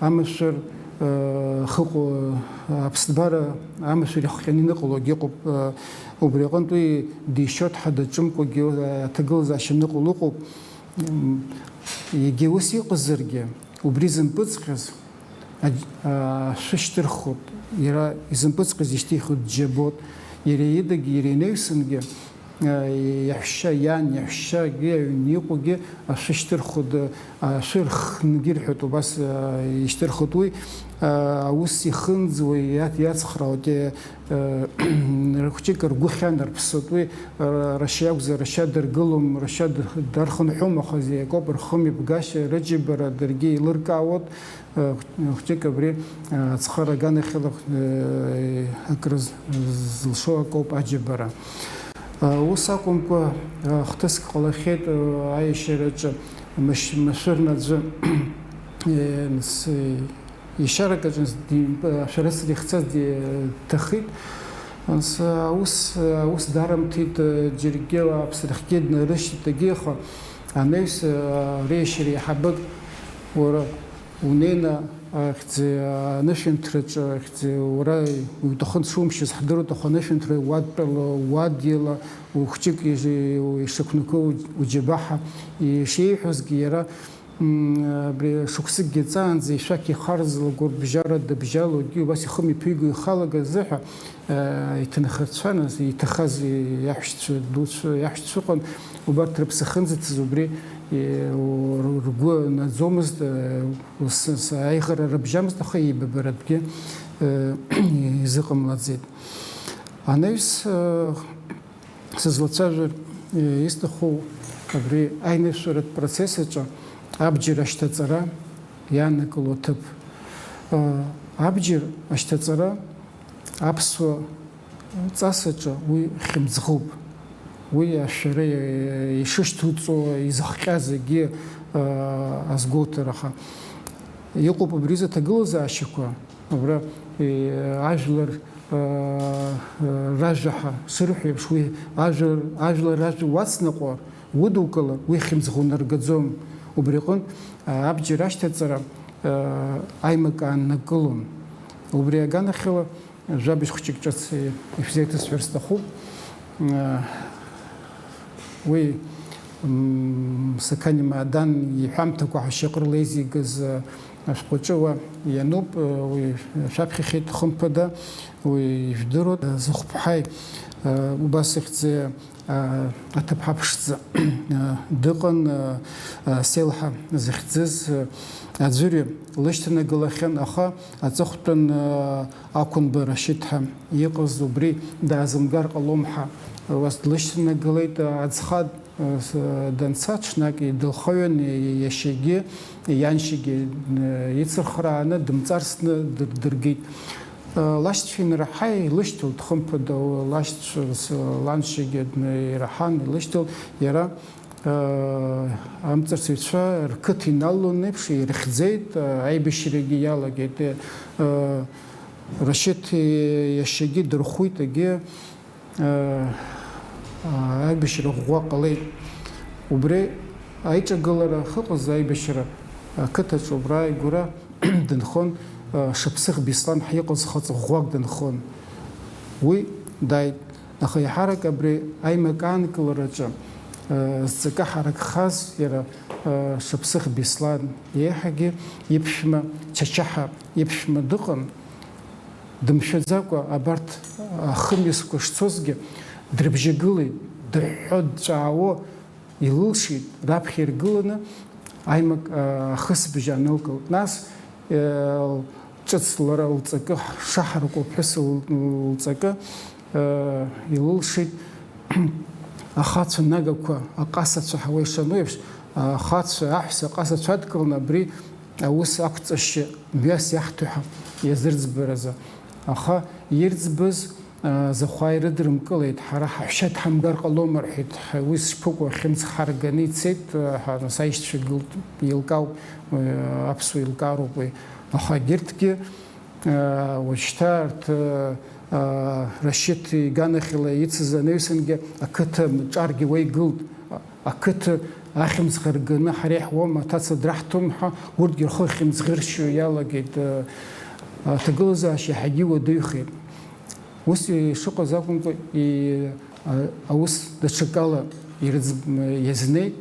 амашәыр ахыҟоу, аԥсҭбара амашәыр ихҟьаны иныҟәалогьы ыҟоуп. Убри аҟынтә уи дишьоит ҳәа даҿымкәагьы аҭагылазаашьа ныҟәало ыҟоуп. Егьа ус иҟазаргьы, убри зымпыҵҟьаз ашәы шьҭырхуеит, иара изымпыҵҟьаз ишьҭихуеит, џьабоит, иара идагьы, иара инаҩсангьы, иаҳәшьа, иан иаҳәшьагьы, аҩны иҟоугьы ашәы шьҭырхуеит, ашәы рхнгьы рҳәоит, убас ишьҭырхуеит уи, аус ихынӡуа иацхраауеит. Хәҷык ргәы хьанарԥсоит уи, рашьа иакәзар, рашьа дыргылом, рашьа дархынҳәуам, аха зегь акоуп, рхымҩаԥгашьа, рыџьабара даргьы еилыркаауеит. Хәҷык абри ацхыра аганахьала акры зылшо акоуп аџьабара. Ус акәымкәа, хҭыск ҟалахьеит аиашьараҿы машәырны аӡәы Ишьарак аҿы ашәарыцара ихцаз дҭахеит. Аус, аус дарымҭеит, џьаргьы аԥсрахьгьы днарышьҭит, егьи, аха анаҩс ари иашьа реиҳабык, уара унеины ахьӡ анышәынҭраҿы ахьӡ уара иуҭахын дшумшьыз ҳдыруеит, аха анышәынҭра уадтәала, уадгьыла, ухәҷык ишықәнаго уџьабаҳа, ишеиҳәозгьы иара Абри шықәсыкгьы ҵаанӡа ишәақь ихарзлакәу рыбжьара дыбжьалогьы, убас ихы мҩаԥиго ихалагаз азыҳәа, иҭынхацәа, нас, иҭахаз иаҳәшьцәа дуцәа, иаҳәшьцәа ыҟан, убарҭ рыԥсы ахьынӡыҭаз убри ргәы наӡомызт, аиӷара рыбжьамызт, аха еибабаратәгьы изыҟамлаӡеит. Анаҩс Сызлацәажәар исҭаху абри аинышәаратә процесс аҿы абџьар ашьҭаҵара иаанагылоу аҭыԥ. Абџьар ашьҭаҵара аԥсуа ҵас аҿы уи хьымӡӷуп. Уи ашәара ишышьҭуҵо, изыхҟьа зегьы азгәоуҭар, аха иҟоуп абри изы аҭагылазаашьақәа, абра ажәлар ражәа ҳәа шырҳәо еиԥш, уи ажәлар, ажәлар ражәа уацныҟәар, удукылар, уи хьымӡӷ унаргаӡом. Убри аҟынтә абџьар ашьҭаҵара аимак ааннакылон. Убри аганахьала жәабжь хәҷык ҿыц ишәзеиҭасҳәар сҭахуп. Уи Сақани Маадан иҳәамҭақәа ҳашьаҟрыла еизигаз ашәҟәаҿы уа иануп, уи шәаԥхьахьеит, хымԥада, уи ижәдыруеит. Зыхәԥҳаи убас ихьӡы аҭыԥҳа ԥшӡа дыҟан, Селҳа зыхьӡыз аӡәырҩы лышьҭанагалахьан, аха аҵыхәтәан Ақәынба Рашьыҭ ҳәа иҟаз, убри даазымгар ҟалом ҳәа, убас длышьҭанагалеит. Аӡха данца, ҽнак идылхаҩан, иашьагьы ианшьагьы ицырхрааны дымҵарсны дыргеит. Лашьцәа инраҳа илышьҭалт, хымԥада, лашьцәа, ланшьагьы ираҳан илышьҭалт, иара амҵарсыҩцәа рқыҭа иналалон еиԥш, ирыхьӡеит, аибашьрагьы иалагеит. Рашьыҭ иашьагьы дырхәит, егьи аибашьра ӷәӷәа ҟалеит. Убри аиҿагылара ахьыҟаз, аибашьра ақыҭаҿы убра игәра дынхон, Шаԥсыӷ Беслан ҳәа иҟаз хаҵа ӷәӷәак дынхон. Уи дааит. Аха еиҳарак абри аимак аанкылараҿы зҵакы ҳаракхаз иара Шаԥсыӷ Беслан еиҳагьы иԥшәма Чачаҳа иԥшәма дыҟан, дымшәаӡакәа абарҭ ахымҩасқәа шцозгьы дрыбжьагылеит, дыҳәҳәо, дҵәаауо, илылшеит, раԥхьа иргыланы аимак, а, ахысбыжь аанылкылт. Нас, э, ҿыц лара лҵакы, шаҳаракәа ԥҳәыс л-, лҵакы, э, илылшеит. Ахацәа нагақәа, аҟасацәа ҳәа уа ишану еиԥш, ахацәа, аҳәса аҟасацәа адкыланы абри аус ақәҵашьа мҩас иаҳҭо ҳәа иазырӡбаразы. Аха ирӡбаз, а, Захәа ирыдрымкылеит, ҳара ҳаҳәшьа дҳамгар ҟалома рҳәеит, ҳа уи сшԥыкәу, ахьымӡӷ ҳарганы ицеит, а, ҳа, нас аишьцәа гылт, еилкаауп, а, аԥсуа еилкаароуп уи. Аха егьырҭгьы, а, уажәшьҭа арҭ, а, а, Рашьыҭ иганахьала ицыз анаҩсангьы ақыҭа ҿаргьы уа игылт. Ақыҭа ахьымӡӷ рганы ҳара иаҳуам, аҭаца драҳҭом ҳәа, урҭгьы рхы ахьымӡӷыршьо иалагеит, э, аҭагылазаашьа иаҳагьы иуадаҩхеит. Ус ишыҟаз акәымкәа, и-, а-, аус даҽакала ирыӡ-, иазнеит,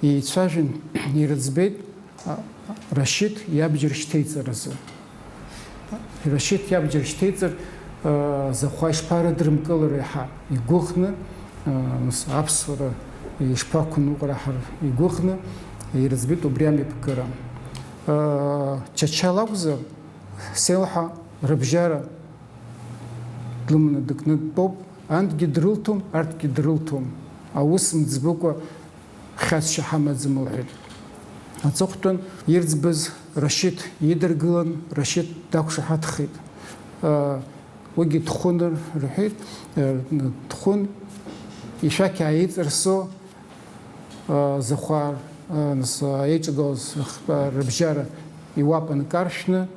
еицәажәан, ирыӡбеит, а, Рашьыҭ иабџьар шьҭеиҵаразы. Рашьыҭ иабџьар шьҭеиҵар, а, Захәа ишԥарыдрымкылари ҳәа игәыӷны, а, нас аԥсуара ишԥақәныҟәара ҳәа игәыӷны, ирыӡбеит убри амҩаԥгара. А, Чача лакәзар, Селҳа рыбжьара длыманы дыкны дтәоуп, ангьы дрылҭом, арҭгьы дрылҭом. Аус мӡбыкәа хьаҵшьа ҳамаӡам, лҳәеит. Аҵыхәтәан ирӡбаз Рашьыҭ идыргылан, Рашьыҭ дақәшаҳаҭхеит. Ыы, уигьы дхәын рҳәеит, ыы, дхәын, ишәақь ааиҵарсо, ыы, Захәа, ыы, нас, ыы, еиҿагылаз х-, ыы, рыбжьара иуапа нкаршәны,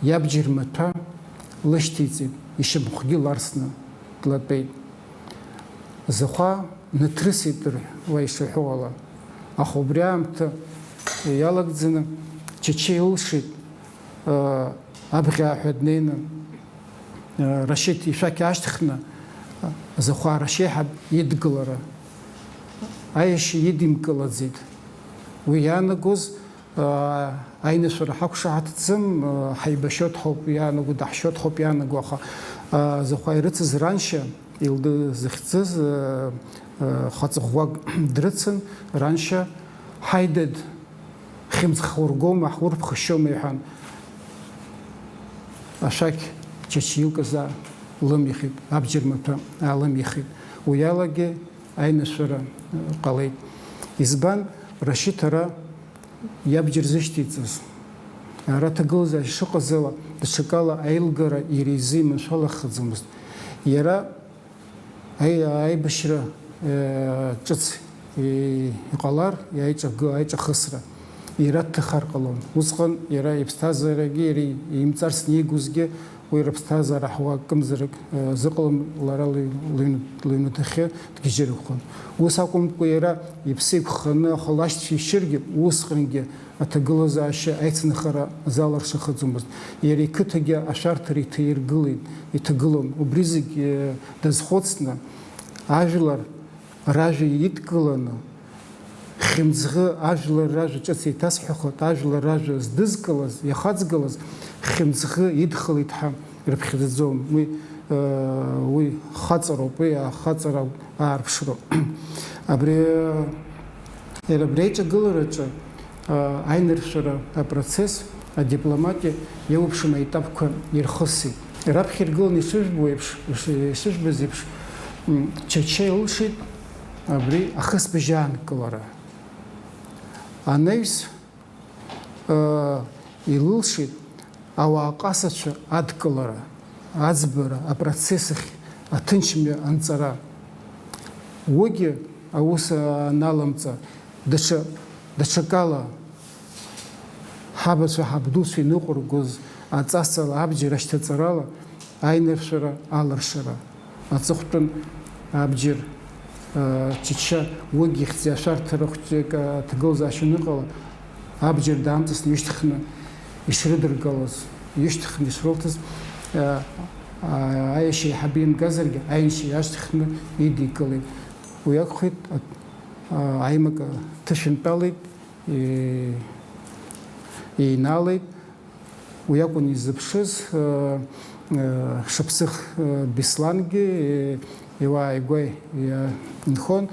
иабџьар маҭәа лышьҭеиҵеит, ишьамхгьы ларсны длатәеит. Захәа днаҭрысит, уа ишаҳәо ала. Аха убри аамҭа иалагӡаны Чача илшеит, ыы, абӷьааҳәа днеины, ыы, Рашьыҭ ишәақь аашьҭыхны, Захәа Рашьеиҳаб идгылара аиашьа идимкылаӡеит. Уи иаанагоз, аа, аинышәара ҳақәшаҳаҭӡам, аа, ҳаибашьоит ҳәоуп иаанаго, даҳшьоит ҳәоуп иаанаго, аха, аа, Захәа ирыцыз раншьа, Елды захьӡыз, аа, аа, хаҵа ӷәӷәак дрыцын, раншьа, ҳаи, дад, хьымӡӷ ҳургома, ҳурԥхашьома, иҳәан. Ашәақь Чача илкыз аалымихит, абџьар маҭәа аалымихит. Уи алагьы аинышәара, аа, ҟалеит. Избан, Рашьыҭ ара иабџьар зышьҭеиҵаз. Ара аҭагылазаашьа шыҟаз ала, даҽакала аилгара иара изы иманшәалахаӡомызт. Иара аи-, аибашьра, э, ҿыц и-, иҟалар, аиҿагы-, аиҿахысра иара дҭахар ҟалон. Усҟан иара иԥсҭазаарагьы, иара имҵарсны иигозгьы, уи рыԥсҭазаара ҳуа акымзарак, э, зыҟалом, лара лыҩ-, лыҩны-, лыҩнаҭахьы дгьежьырхәон. Ус акәымкәа, иара иԥсы еиқәханы, аха лашьцәа ишьыргьы, усҟангьы аҭагылазаашьа аицынхара заларшахаӡомызт. Иара иқыҭагьы ашәарҭара иҭаиргылеит, иҭагылон. Убри зегь, э, дазхәыцны, ажәлар ражәа идкыланы, хьымӡӷы ажәлар ражәа ҿыц еиҭасҳәахоит, ажәлар ражәа здызкылаз, иахаҵгылаз, хьымӡӷы идхалеит ҳәа рыԥхьаӡаӡом. Уи, э, уи хаҵароуп, уи ахаҵара аарԥшроуп. Абри, э, иара абри аиҿагылараҿы, э, аиныршәара апроцесс, адипломатиа иалыԥшым аетапқәа ирхысит. Раԥхьа иргыланы ишыжәбо еиԥш, иш-, ишыжәбаз еиԥш, м, Чача илшеит абри ахысбыжь аанкылара. Анаҩс, э, илылшеит ауаа ҟасацәа адкылара, аӡбара, апроцесс ахь аҭынчмҩа анҵара. Уигьы аус аналамҵа, даҽа, даҽакала ҳабацәа, ҳабдуцәа иныҟәыргоз аҵасала, абџьар ашьҭаҵарала аиныршәара аларшара. Аҵыхәтәан абџьар, а, Чача уигь ихьӡи ашәарҭара хәҷык, а, ҭагылазаашьа аныҟала, абџьар даамҵасны ишьҭыхны ишрыдыргалоз, ишьҭыхны ишрылҭаз, а, а, аиашьа еиҳабы имгазаргьы, аиашьа иаашьҭыхны идикылеит. Уи акәхеит, а, а, аимак аҭышәынтәалеит, и-, иналеит. Уи акәын изыԥшыз, э, э, Шаԥсыӷ, э, Беслангьы, э, иуаа игәы инхон,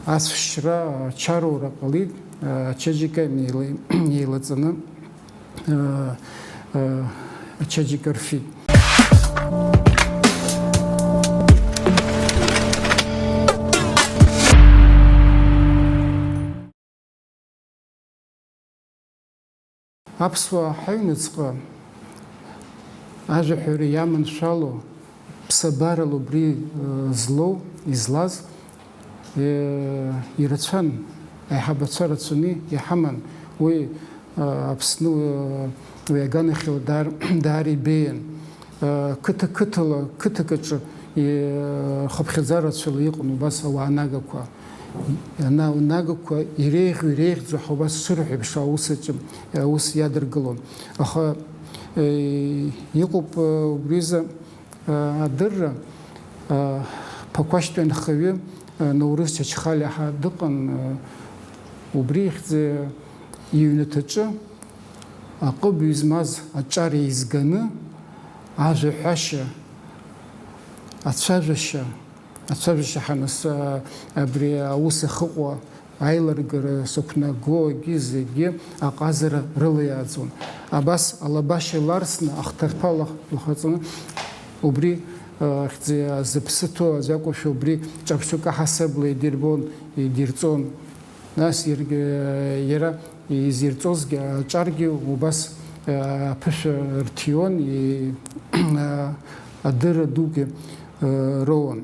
ацәшьра, ачароура ҟалеит, э, ачаџьика неила-, неилаҵаны, э, э, ачаџьика рфит. Аԥсуаа ҳаҩныҵҟа ажәаҳәара иаманшәало, ԥсабарала убри, э, злоу, излаз, э, ирацәан, аиҳабацәа рацәаны иҳаман. Уи, э, Аԥсны, э, уи аганахьала даар-, даара ибеиан. Э, қыҭа-қыҭала, қыҭак аҿы, э, хыԥхьаӡа рацәала иҟан убас ауаа нагақәа. Ана-, нагақәа иреиӷьу, иреиӷьӡоу ҳәа убас шырҳәо еиԥш аус аҿы, аус иадыргылон. Аха, э, иҟоуп, э, убризы, э, адырра, э, Ԥақәашьтәи анхаҩы, э, Наурыз Чачхалиа ҳәа дыҟан, э, убри ихьӡ иҩнаҭаҿы аҟыбаҩ змаз аҿар еизганы, ажәа ҳәашьа, ацәажәашьа, ацәажәашьа ҳанасы, абри аус ахыҟоу аилыргара сықәнаго, егьи зегьы аҟазара рыла иааӡон. Абас алабашьа ларсны, ахҭырԥа лах-, лахаҵаны, убри, э, хьӡы-, зыԥсы ҭоу азы акәушәа, убри ҿырԥштәык аҳасабала идирбон, идирҵон. Нас иргьы, иара изирҵозгьы аҿаргьы убас, э, аԥышәа рҭиуан, и-, э, адырра дугьы, э, роуан.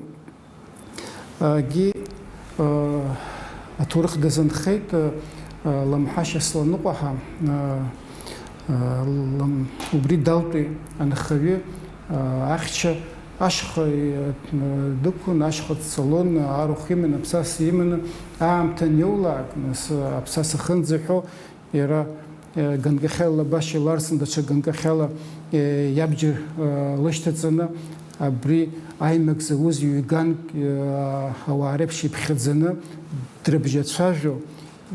Егьи, э, аҭоурых дазынхеит, э, Ламҳашьа Сланыҟәаҳа, э, э, лам-, убри Далтәи анхаҩы, э, ахьча ашьха, э, дықәын, ашьха дцалон, арахә иманы, аԥсаса иманы, аамҭа аниоулаак, нас, аԥсаса ахьынӡаҳәо, иара, э, ганкахьала лабашьа ларсны, даҽа ганкахьала, э, иабџьар, э, лышьҭаҵаны, абри аимак зауз ҩ-ганк, э, ауаа реиԥш иԥхьаӡаны, дрыбжьацәажәо,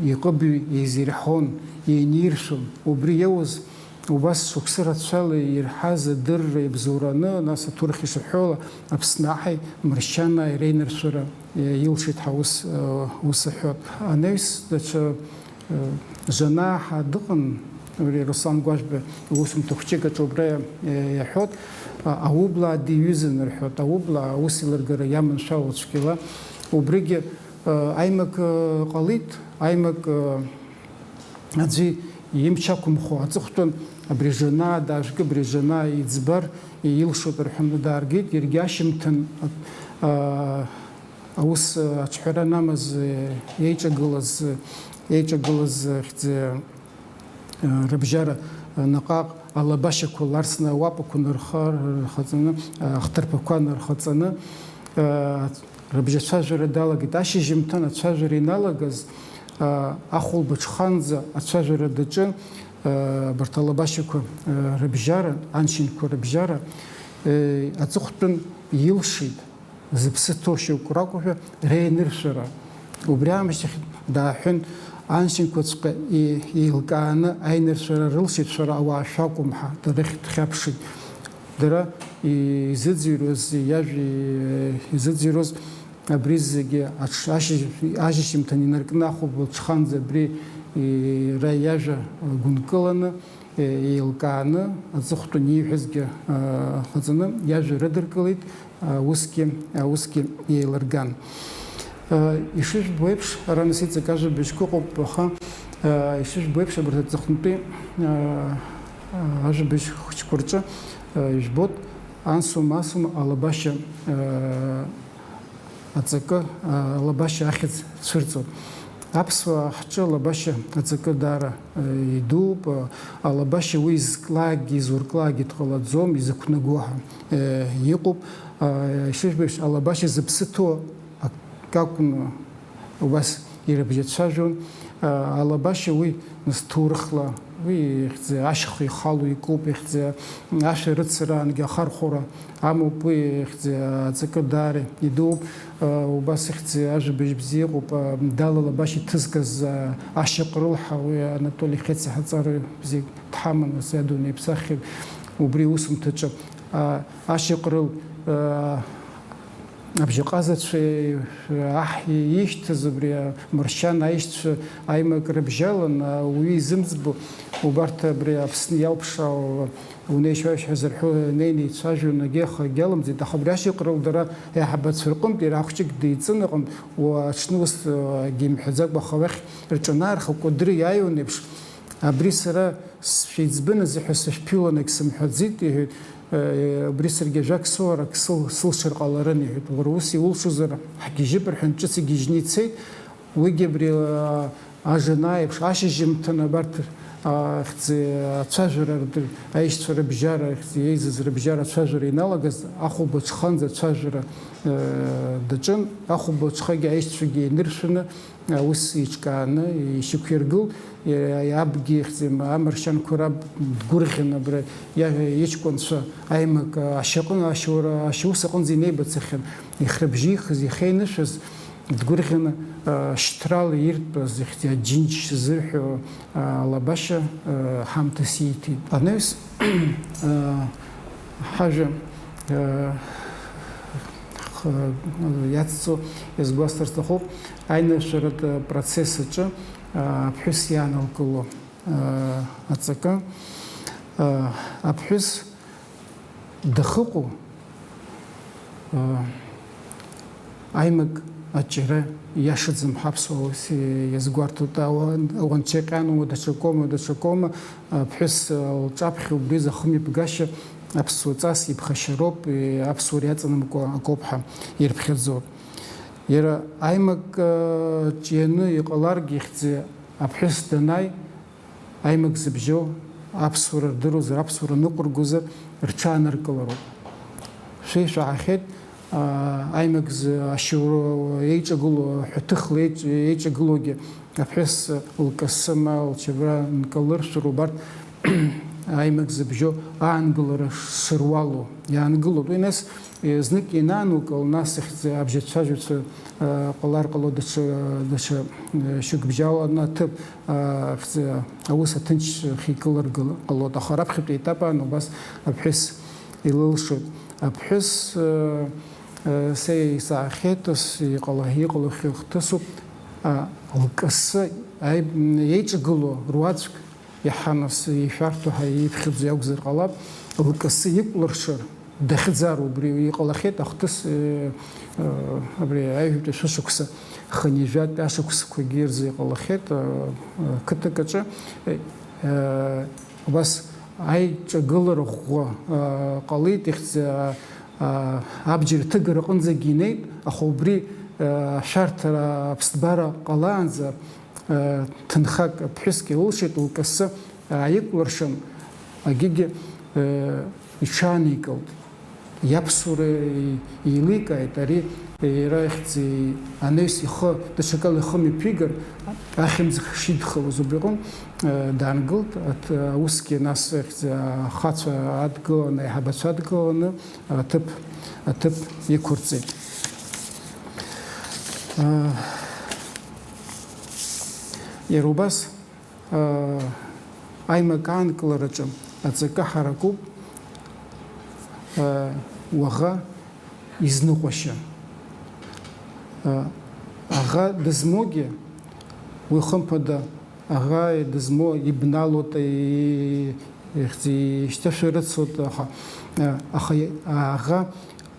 иҟыбаҩ еизирҳәон, еиниршәон. Убри иоуз, убас шықәсы рацәала ирҳаз адырра ибзоураны, нас аҭоурых ишаҳәо ала, Аԥсны аҳи Мыршьанааи реиныршәара, э, илшеит ҳәа ус, э, ус аҳәоит. Анаҩс даҽа, э, Жанаа ҳәа дыҟан, абри Руслан Гәажәба иусумҭа хәҷык аҿы убра, э, иаҳәоит, а-, аублаа диҩызан рҳәоит, аублаа аус еилыргара иаманшәало цәгьала. Убригьы, э, аимак, э, ҟалеит, аимак, э, аӡәы имч ақәымхо аҵыхәтәан, абри Жанаа даажәг, абри Жанаа иӡбар, илшоит рҳәаны дааргеит, иаргьы ашьымҭан, а, аус аҿҳәара анамаз, еиҿагылаз, еиҿагылаз хьӡы, рыбжьара наҟ-ааҟ алабашьақәа ларсны, ауапақәа нарха-, нархаҵаны, ахҭырԥақәа нархаҵаны, рыбжьацәажәара далагеит. Ашьыжьымҭан ацәажәара иналагаз, ахәылбыҽханӡа ацәажәара даҿын, абарҭ алабашьақәа рыбжьара, аншьынқәа рыбжьара, аҵыхәтәан илшеит. Зыԥсы ҭоу шьоук ракәушәа реиныршәара. Убри аамышьҭахь дааҳәын, аншьынқәаҵәҟьа и-, еилкааны аиныршәара рылшеит, шәара ауаа шәакәым ҳәа, дара дхьаԥшит. Дара и-, изыӡырҩуаз, иажәа и-, изыӡырҩуаз абри зегьы аҽ-, ашьыжь-, ашьыжьымҭан инаркны ахәылбыҽханӡа абри и-, ра иажәа гәынкыланы, еилкааны, аҵыхәтәан ииҳәазгьы, а, ҟаҵаны иажәа рыдыркылеит, а, усгьы, а, усгьы еилырган. А, ишыжәбо еиԥш, ара нас иҵегь ажәабжьқәа ыҟоуп, аха, а, ишыжәбо еиԥш, абарҭ аҵыхәтәантәи, а, а, ажәабжь хәыҷқәа рҿы, а, ижәбоит, Ансум-асум алабашьа, а, аҵакы, а, алабашьа ахьӡ цәырҵуан. Аԥсуаа ҳҿы алабашьа аҵакы даара, а, идууп, а, алабашьа уи изклаагьы, изурклаагьы дҟалаӡом, изықәнаго ҳәа, а, иҟоуп. А, ишыжәбо еиԥш, алабашьа зыԥсы ҭоу акакәны убас ирыбжьацәажәон. А, алабашьа уи Нас ҭоурыхла уи ихьӡы ашьха ихалоу икуп, ихьӡы ашәарыцараангьы ахархәара амоуп, уи ихьӡы аҵакы даара идууп. Убас ихьӡы ажәабжь бзиа ыҟоуп, Дала Лабашь иҭызгаз Ашьаҟрыл ҳәа, уи Анатоли Хьециа ҳаҵара бзиа дҳаман, нас адунеи иԥсахит убри аусумҭаҿы. Ашьаҟрыл Абжьаҟазацәеи, аҳ ишьҭаз абри Мыршьан аишьцәа аимак рыбжьалан, ауаҩы изымӡбо, убарҭ абри Аԥсны иалԥшаау унеишьоушь ҳәа зырҳәо неины ицәажәон, егьи аха егьалымӡеит. Аха абри ашьаҟрыл дара аиҳабацәа рҟынтә иара ахәҷык деиҵын аҟынтә, уа аҽны ус, егьимҳәаӡакәа, аха уахь рҿанаарха, Кәыдры иааиуан еиԥш, Абри сара сшәиӡбын азы ҳәа сышәԥилон, егьсымҳәаӡеит, иҳәеит. Э, абри саргьы ажәак соур, ак сыл-, сылшар ҟаларын, иҳәеит. Уара ус иулшозар, ҳгьежьып, рҳәан, ҿыц игьежьны ицеит. Уигьы абри, а, ажанааиԥш, ашьыжьымҭан абарҭ, а, хьӡы ацәажәара рдыр-, аишьцәа рыбжьара, хьӡы еизаз рыбжьара ацәажәара иналагаз, ахәылбыҽханӡа ацәажәара, э, даҿын. Ахәылбыҽхагьы аишьцәагьы еиныршәаны, аус еиҿкааны ишьақәиргылт. Иа-, абгьы ихьӡ-, амаршьанқәа раб дгәырӷьан абра иа-, иҷкәынцәа аимак ашьаҟын-, ашьаура-, ашьаус аҟынӡа инеибацахьан. Ихрыбжьихыз, ихеинышәаз дгәырӷьаны, а, шьҭрала иртәыз ихьӡ-, аџьынџь зырҳәо, а, алабашьа, а, ҳамҭас ииҭеит. Анаҩс, а, ҳажәа, а, х-, иацҵо иазгәасҭар сҭахуп, аиныршәаратә процесс аҿы, а, аԥҳәыс иаанылкыло, а, аҵакы, а, аԥҳәыс дахыҟоу, а, аимак аҿиара иашаӡам ҳаԥсуаа ус иазгәарҭоит, ауа-, ауанчаҟьанума, даҽакоума, даҽакоума, аԥҳәыс лҿаԥхьа убри изы ахымҩаԥгашьа аԥсуа ҵас иԥхашьароуп, аԥсуара иаҵанамкуа акоуп ҳәа ирыԥхьаӡоит. Иара аимак, а, ҿианы иҟаларгьы ихьӡы аԥҳәыс данааи, аимак зыбжьоу аԥсуара рдыруазар, аԥсуара ныҟәыргозар, рҽааныркылароуп. Шәеишәаҳахьеит, аа, аимак зы ашьоура еиҿагылоу, ҳәаҭыхла еиҿ-, еиҿагылоугьы, аԥҳәыс лкасы ма лчабра нкалыршәыр, убарҭ аимак зыбжьоу аангылара шыруалу иаангылоуп. Уи нас, е, знык ианаанукыл, нас ихьӡ-, абжьацәажәаҩцәа, а, ҟалар ҟало даҽа, даҽа, е, шьоукбжьала аҭыԥ, а, хьӡ-, аус аҭынч ахьикылыргыла ҟалоит, аха раԥхьатәи етап аан убас аԥҳәыс илылшоит. Аԥҳәыс, э, э, са исаахьеит, ас иҟала-, иҟалахьоу хҭысуп, а, лкасы аиб-, еиҿагылоу руаӡәк иаҳа нас ишәарҭоу ҳәа иԥхьаӡо иакәзар ҟалап, лкасы икәлыршар дахьӡар убри иҟалахьеит, ахҭыс, э, э, абри аҩажәатәи шәышықәса, хынҩажәатәи ашықәсқәагьы рзы иҟалахьеит, э, э, қыҭак аҿы, э, э, убас аиҿагылара ӷәӷәа, э, ҟалеит, ихьӡ-, э, э, абџьар ҭыгара аҟынӡагьы инеит, аха убри, э, ашәарҭара аԥсҭбара ҟалаанӡа, э, ҭынхак ԥҳәыск илылшеит, лкасы ааикәлыршан, агьигьы, э, иҽааникылт. Иаԥсуара еиликааит, ари иара ихьӡ-, анаҩс ихы, даҽакала ихы мҩаԥигар, ахьымӡӷ шидхалоз убри аҟынтә, э, даангылт, аҭ-, аусгьы нас ихьӡ-, ахацәа адгыланы, аиҳабацәа адгыланы аҭыԥ, аҭыԥ иқәырҵеит. Э, иара убас, Аимак аанкылараҿы аҵакы ҳаракуп, уаӷа изныҟәашьа. Аӷа дызмоугьы, уи хымԥада, аӷа дызмоу ибналоит, ихьӡ-, ишьҭышәарыцоит, аха, аха аӷа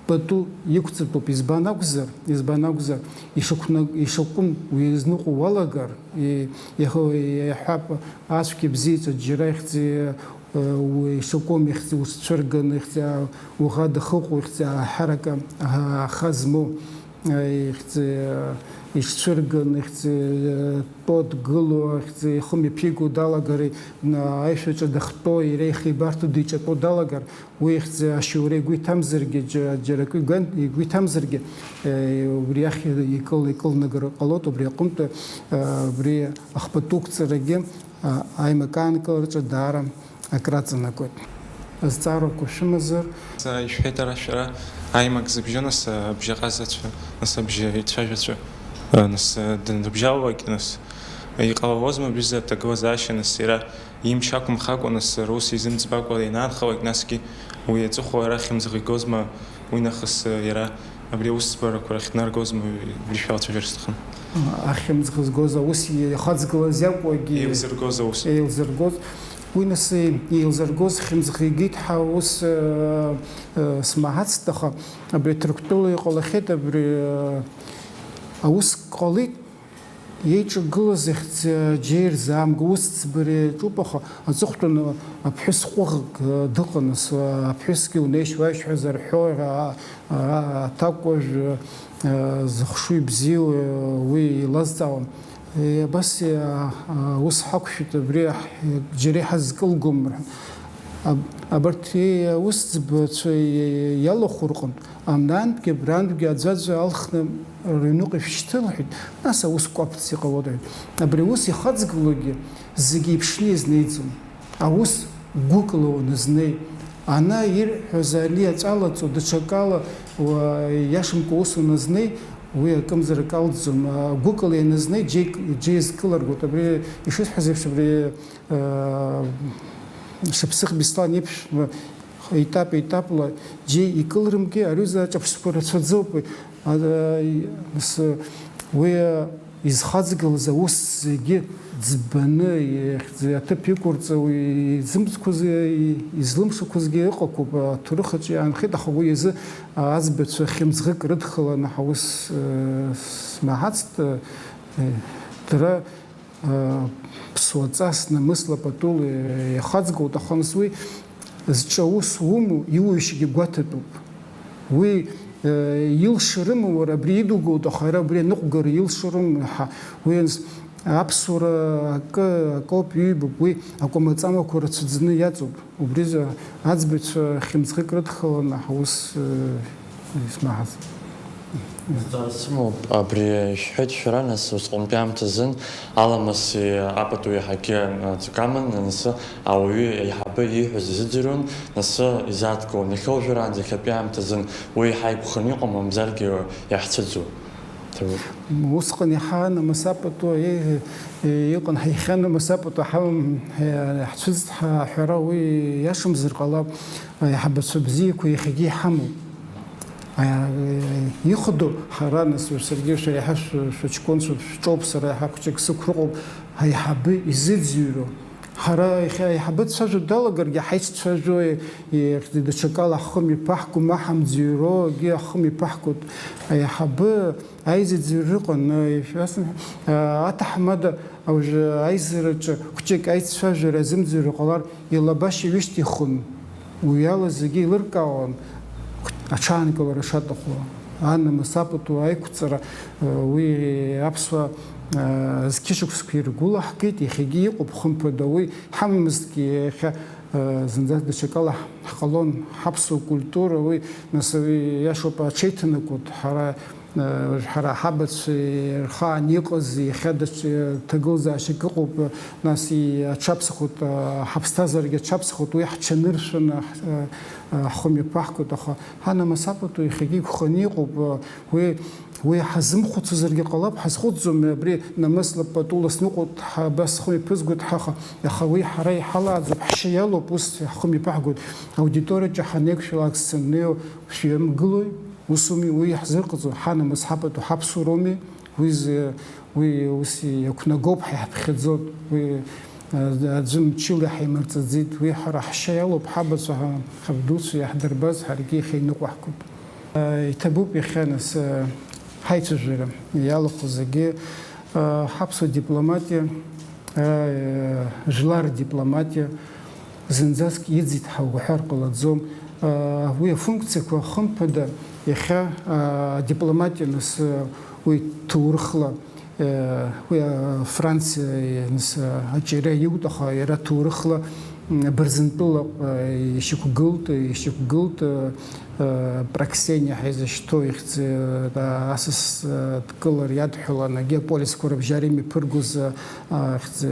пату иқәҵатәуп, избан акәзар, избан акәзар, ишықәнаг-, ишакәым уи изныҟәо уалагар, и-, иаҳа-, иаҳҳәап, ацәгьа бзиаҵәа џьара ихьӡ-, уи ишакәым ихьӡ уцәцәырган, ихьӡ-, уаӷа дахыҟоу ихьӡ аҳарака, а-, аха змоу, ихьӡ-, ишцәырган, ихьӡ-, тәо дгыло, ихьӡ-, ихы мҩаԥиго далагар, на-, аишәаҿы дахьтәо, иара ихибарҭо диҿатәо далагар, Уи ихьӡ ашьоура игәы иҭамзаргьы, џьа-, џьара акы игәан-, игәы иҭамзаргьы, э, убри иахь икыл-, икылнагар ҟалоит, убри аҟынтә, э, убри ахпатәы ықәҵарагьы, а, аимак аанкылараҿы даара акраҵанакуеит. Азҵаарақәа шәымазар? Са ишәҳәеит ара шәара, аимак зыбжьо, нас, абжьаҟазацәа, нас, абжьаҩцәажәацәа, э, нас, э, данрыбжьалалак, нас, иҟалалозма абри зы аҭагылазаашьа, нас, иара Имч ақәымхакәа, нас, рус изымӡбакәа ианаанхалак, насгьы уи аҵыхәа арахь имӡӷ игозма, уи нахыс иара абри аусӡбарақәа рахь днаргозма, убри шәалацәажәар сҭахын. Ахьымӡӷ згоз аус ихаҵгылаз иакәуагьы Еилзыргоз аус. Еилзыргоз. Уи нас еилзыргоз хьымӡӷ игеит ҳәа аус, э, э, смаҳацт, аха абри Ҭырқәтәыла иҟалахьеит, абри, э, аус ҟалеит. Еиҿагылаз ихьӡ џьа ирзаамго ус ӡбара иаҿуп, аха аҵыхәтәан аԥҳәыс ҟәыӷк дыҟан, ас, аԥҳәысгьы унеишь-уааишь ҳәа зарҳәо, ара, ара аҭакәажә, а, зыхшыҩ бзиоу, уи илазҵаауан. Е, абас, а, а, ус ҳақәшәеит, абри ҳ-, џьара иҳазкылгом, рҳәан. Аб-, абарҭ, е, аусӡбацәа, е, иалахәу рҟынтә, Амнантәгьы абрантәгьы аӡәаӡәа алхны рыҩныҟа ишәшьҭы, лҳәеит, нас аус кәаԥц иҟалода ҳәа. Абри аус ихаҵгылогьы зегьы иԥшны иазнеиӡом. Аус гәыкла уаназнеи, ана ирҳәоз ани иаҵәалаҵо, даҽакала уа-, иашамкәа аус уаназнеи, уи акымзарак алҵӡом. А, гәыкала ианазнеи, џьеик-, џьеи зкыларгоит. Абри ишысҳәаз еиԥш, абри, а, Шаԥсыхә Беслан иеиԥш, Етап-етапла џьеи икылрымгьы, ари аҩыза аҿаԥштәқәа рацәаӡоуп. А, и-, с-, уи, а, изхаҵгылаз аус зегьы ӡбаны, ихьӡ-, аҭыԥ иқәырҵауа, изымцқәаз, и-, излымшақәазгьы ыҟақәоуп, аҭоурых аҿы иаанхеит, аха уи изы, а, аӡбаҩцәа хьымӡӷык рыдхаланы ҳаус, э, смаҳацт, э, дара Ԥсуаҵас, намысла патула иахаҵгылт, аха нас уи зҿы аус умоу иуаҩшьагьы гәаҭатәуп. Уи, э, илшарым, уара абри идугылт, аха иара абри аныҟәгара илшарым, ҳа, уи анс-, аԥсуара акы, акоуп иҩбоуп, уи акәамаҵамақәа рацәаӡаны иаҵоуп. Убри азы аӡбаҩцәа хьымӡӷык рыдхаланы ҳаус, э, исмаҳац. Зҵаара сымоуп, абри шәҳәеит шәара, нас, усҟантәи аамҭазын аламыси апату иаҳагьы, э, ҵакы аман, ансы ауаҩы аиҳабы ииҳәаз изыӡырҩуан, нас изааҭгылон. Иахьа уажәраанӡа, иахьатәи аамҭазын уи иаҳа иқәханы иҟоума, мамзаргьы иаҳцәыӡу? Ҭабуп. Усҟан иаҳа намыс апату, э, э, иҟан, ҳа иахьа намыс апату ҳамам, э, ҳцәыӡт ҳәа аҳәара уи иашамзар ҟалап, аиҳабацәа бзиақәа иахьагьы иҳамоуп. Аиа-, ихәду ҳара, нас, саргьы шәара иаҳа шәы-, шәыҷкәын шәы-, шәҿоуп, сара иаҳа хәҷык сықәрыҟоуп, аиҳабы изыӡырҩуа. Ҳара иахьа аиҳабы дцәажәо далагаргьы, ҳаиццәажәо, и-, и-, даҽакала ҳхы мҩаԥаҳго, ма ҳамӡырҩрогьы ҳхы мҩаԥаҳгоит. Аиҳабы аизыӡырҩра ыҟан, ишәасымҳәа, аҭаҳмада уажәы аизараҿы хәҷык аиццәажәара азымӡырҩра ҟалар, илабашьа ҩышьҭихын. Уи ала зегьы еилыркаауан, аҽаанкылара шаҭаху, анамыс апату аиқәҵара, уи аԥсуаа зқьышықәсқәа иргәылаҳгеит, иахьагьы иҟоуп, хымԥада, уи ҳамамызҭгьы, иахьа зынӡа даҽакала ҳҟалон, ҳаԥсуа культура, уи, нас, уи иашоуп, аҽеиҭанакуеит, ҳара Ҳара ҳабацәа рхаан иҟаз, иахьа даҽа ҭагылазаашьак ыҟоуп, нас и-, аҽаԥсахуеит, ҳаԥсҭазаарагьы аҽаԥсахуеит, уи ҳҽаныршәаны ҳ-, ҳхы мҩаԥаҳгоит, аха ҳанамыс апату иахьагьы иқәханы иҟоуп, уи, уи ҳазымхәыцызаргьы ҟалап, ҳазхәыцӡом, абри намысла патула сныҟәоит, ҳа-, абас схы мҩаԥызгоит ҳаха, аха уи ҳара иҳалааӡоуп, ҳшьа иалоуп, ус ҳхы мҩаԥаҳгоит. Аудиториаҿы ҳанеиқәшәалак сценнеиу шәҩамгылои? Усуми, уи иаҳзырҟаҵо, ҳанамыс ҳапату ҳаԥсуароуми, уи зи-, уи ус иақәнагоуп, ҳа иаҳԥхьаӡоит, уи, а, аӡәы мчыла иҳаимырҵаӡеит, уи ҳара ҳшьа иалоуп, ҳабацәа, ҳа-, ҳабдуцәа иаҳдырбаз, ҳаргьы иахьа иныҟәаҳгоит. А, иҭабуп иахьа нас, а, ҳаицәажәара иалахәу зегьы, а, ҳаԥсуа дипломатиа, Жәлар дипломатиа зынӡаск иӡит ҳәа уҳәар ҟалаӡом. Уи афункциақәа, хымԥада, иахьа адипломатиа нас уи ҭоурыхла, уи Франциа нас аҿиара иуҭаху иара ҭоурыхла Бырзентәылаҟа ишьақәгылт, ишьақәгылт. Проксениа ҳәа изышьҭоу ихьӡ, асас дкылар иадҳәалан, агеополисқәа рыбжьара имҩаԥыргоз, ахьӡ,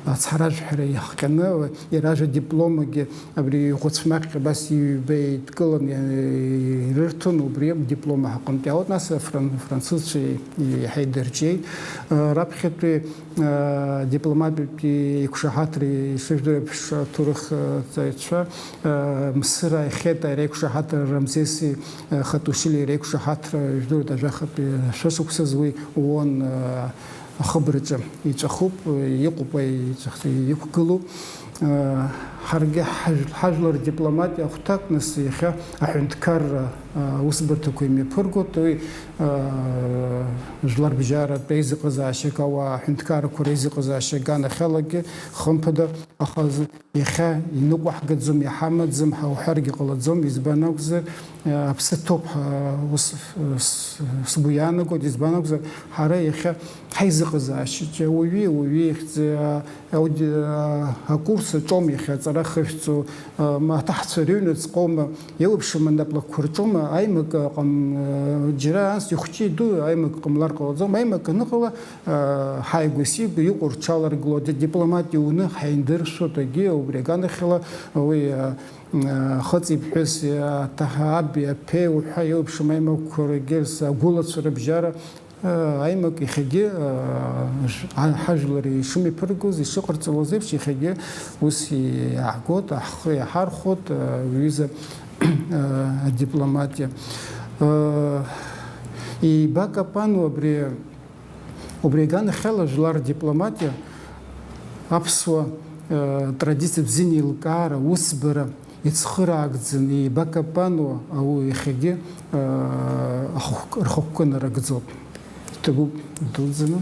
ацҳаражәҳәара иахҟьаны, иара ажәа дипломагьы абри ихәыцәмаҟьҟьа абас ҩба еидкылан ирырҭон, убри диплома ҳаҟынтә иаауеит, нас афран-, афранцузцәа иҳаидырҵеит. Раԥхьатәи Дипломатитәи еиқәшаҳаҭра ишыжәдыруа еиԥш, аҭоурых ҵаҩцәа Мысыраа ихеит, ари аиқәшаҳаҭра Рамзеси Хатушили реиқәшаҳаҭра ижәдыруеит, ажәахатәи шәышықәсаз уи ООН ахыбраҿы иҵәахуп, иҟоуп, иҵәах-, иқәгылоуп. Ҳаргьы ҳажәлар дипломатиа ахәҭакны иахьа аҳәынҭқарра аусбарҭақәа имҩаԥыргоит, уи жәларбжьаратә еизыҟазаашьак, ауаа аҳәынҭқаррақәа реизыҟазаашьа аганахьалагьы, хымԥада, аха иахьа иныҟәаҳгаӡом, иҳамаӡам ҳәа уҳәаргьы ҟалаӡом, избан акәзар, аԥсы ҭоуп ҳәа ус сгәы иаанагоит, избан акәзар, ҳара иахьа ҳаизыҟазаашьаҿы ауаҩи ауаҩи ихьӡ акурс аҿоума иахьа аҵара хышәҵо, аҭаҳцәа рыҩнуҵҟоума, еиуеиԥшым анаплакқәа рҿоума, аимак ҟам-, џьара анс ихәҷы иду аимак ҟамлар ҟалаӡом, аимак аныҟала, ҳааигәа-сигәа иҟоу рҽаларгыло, дипломат иуны ҳаиндыршоит, егьи убри аганахьала уи, хыҵи ԥҳәыси, аби аԥеи уҳәа еиуеиԥшым аимакқәа регьырс агәылацәа рыбжьара, Аимак иахьагьы, ҳажәлар ишымҩаԥыргоз, ишыҟарҵалоз еиԥш, иахьагьы ус иаҳгоит, ҳхы иаҳархәоит, уҩыза адипломатиа. Еибакапану абри, убри аганахьала жәлар дипломатиа аԥсуа традициа бзианы еилкаара, усбара, ицхыраагӡаны еибакапануа ауаҩы иахьагьы, аа, ахықәк-, рхықәкы нарыгӡоит. Иҭабуп, идуӡӡаны.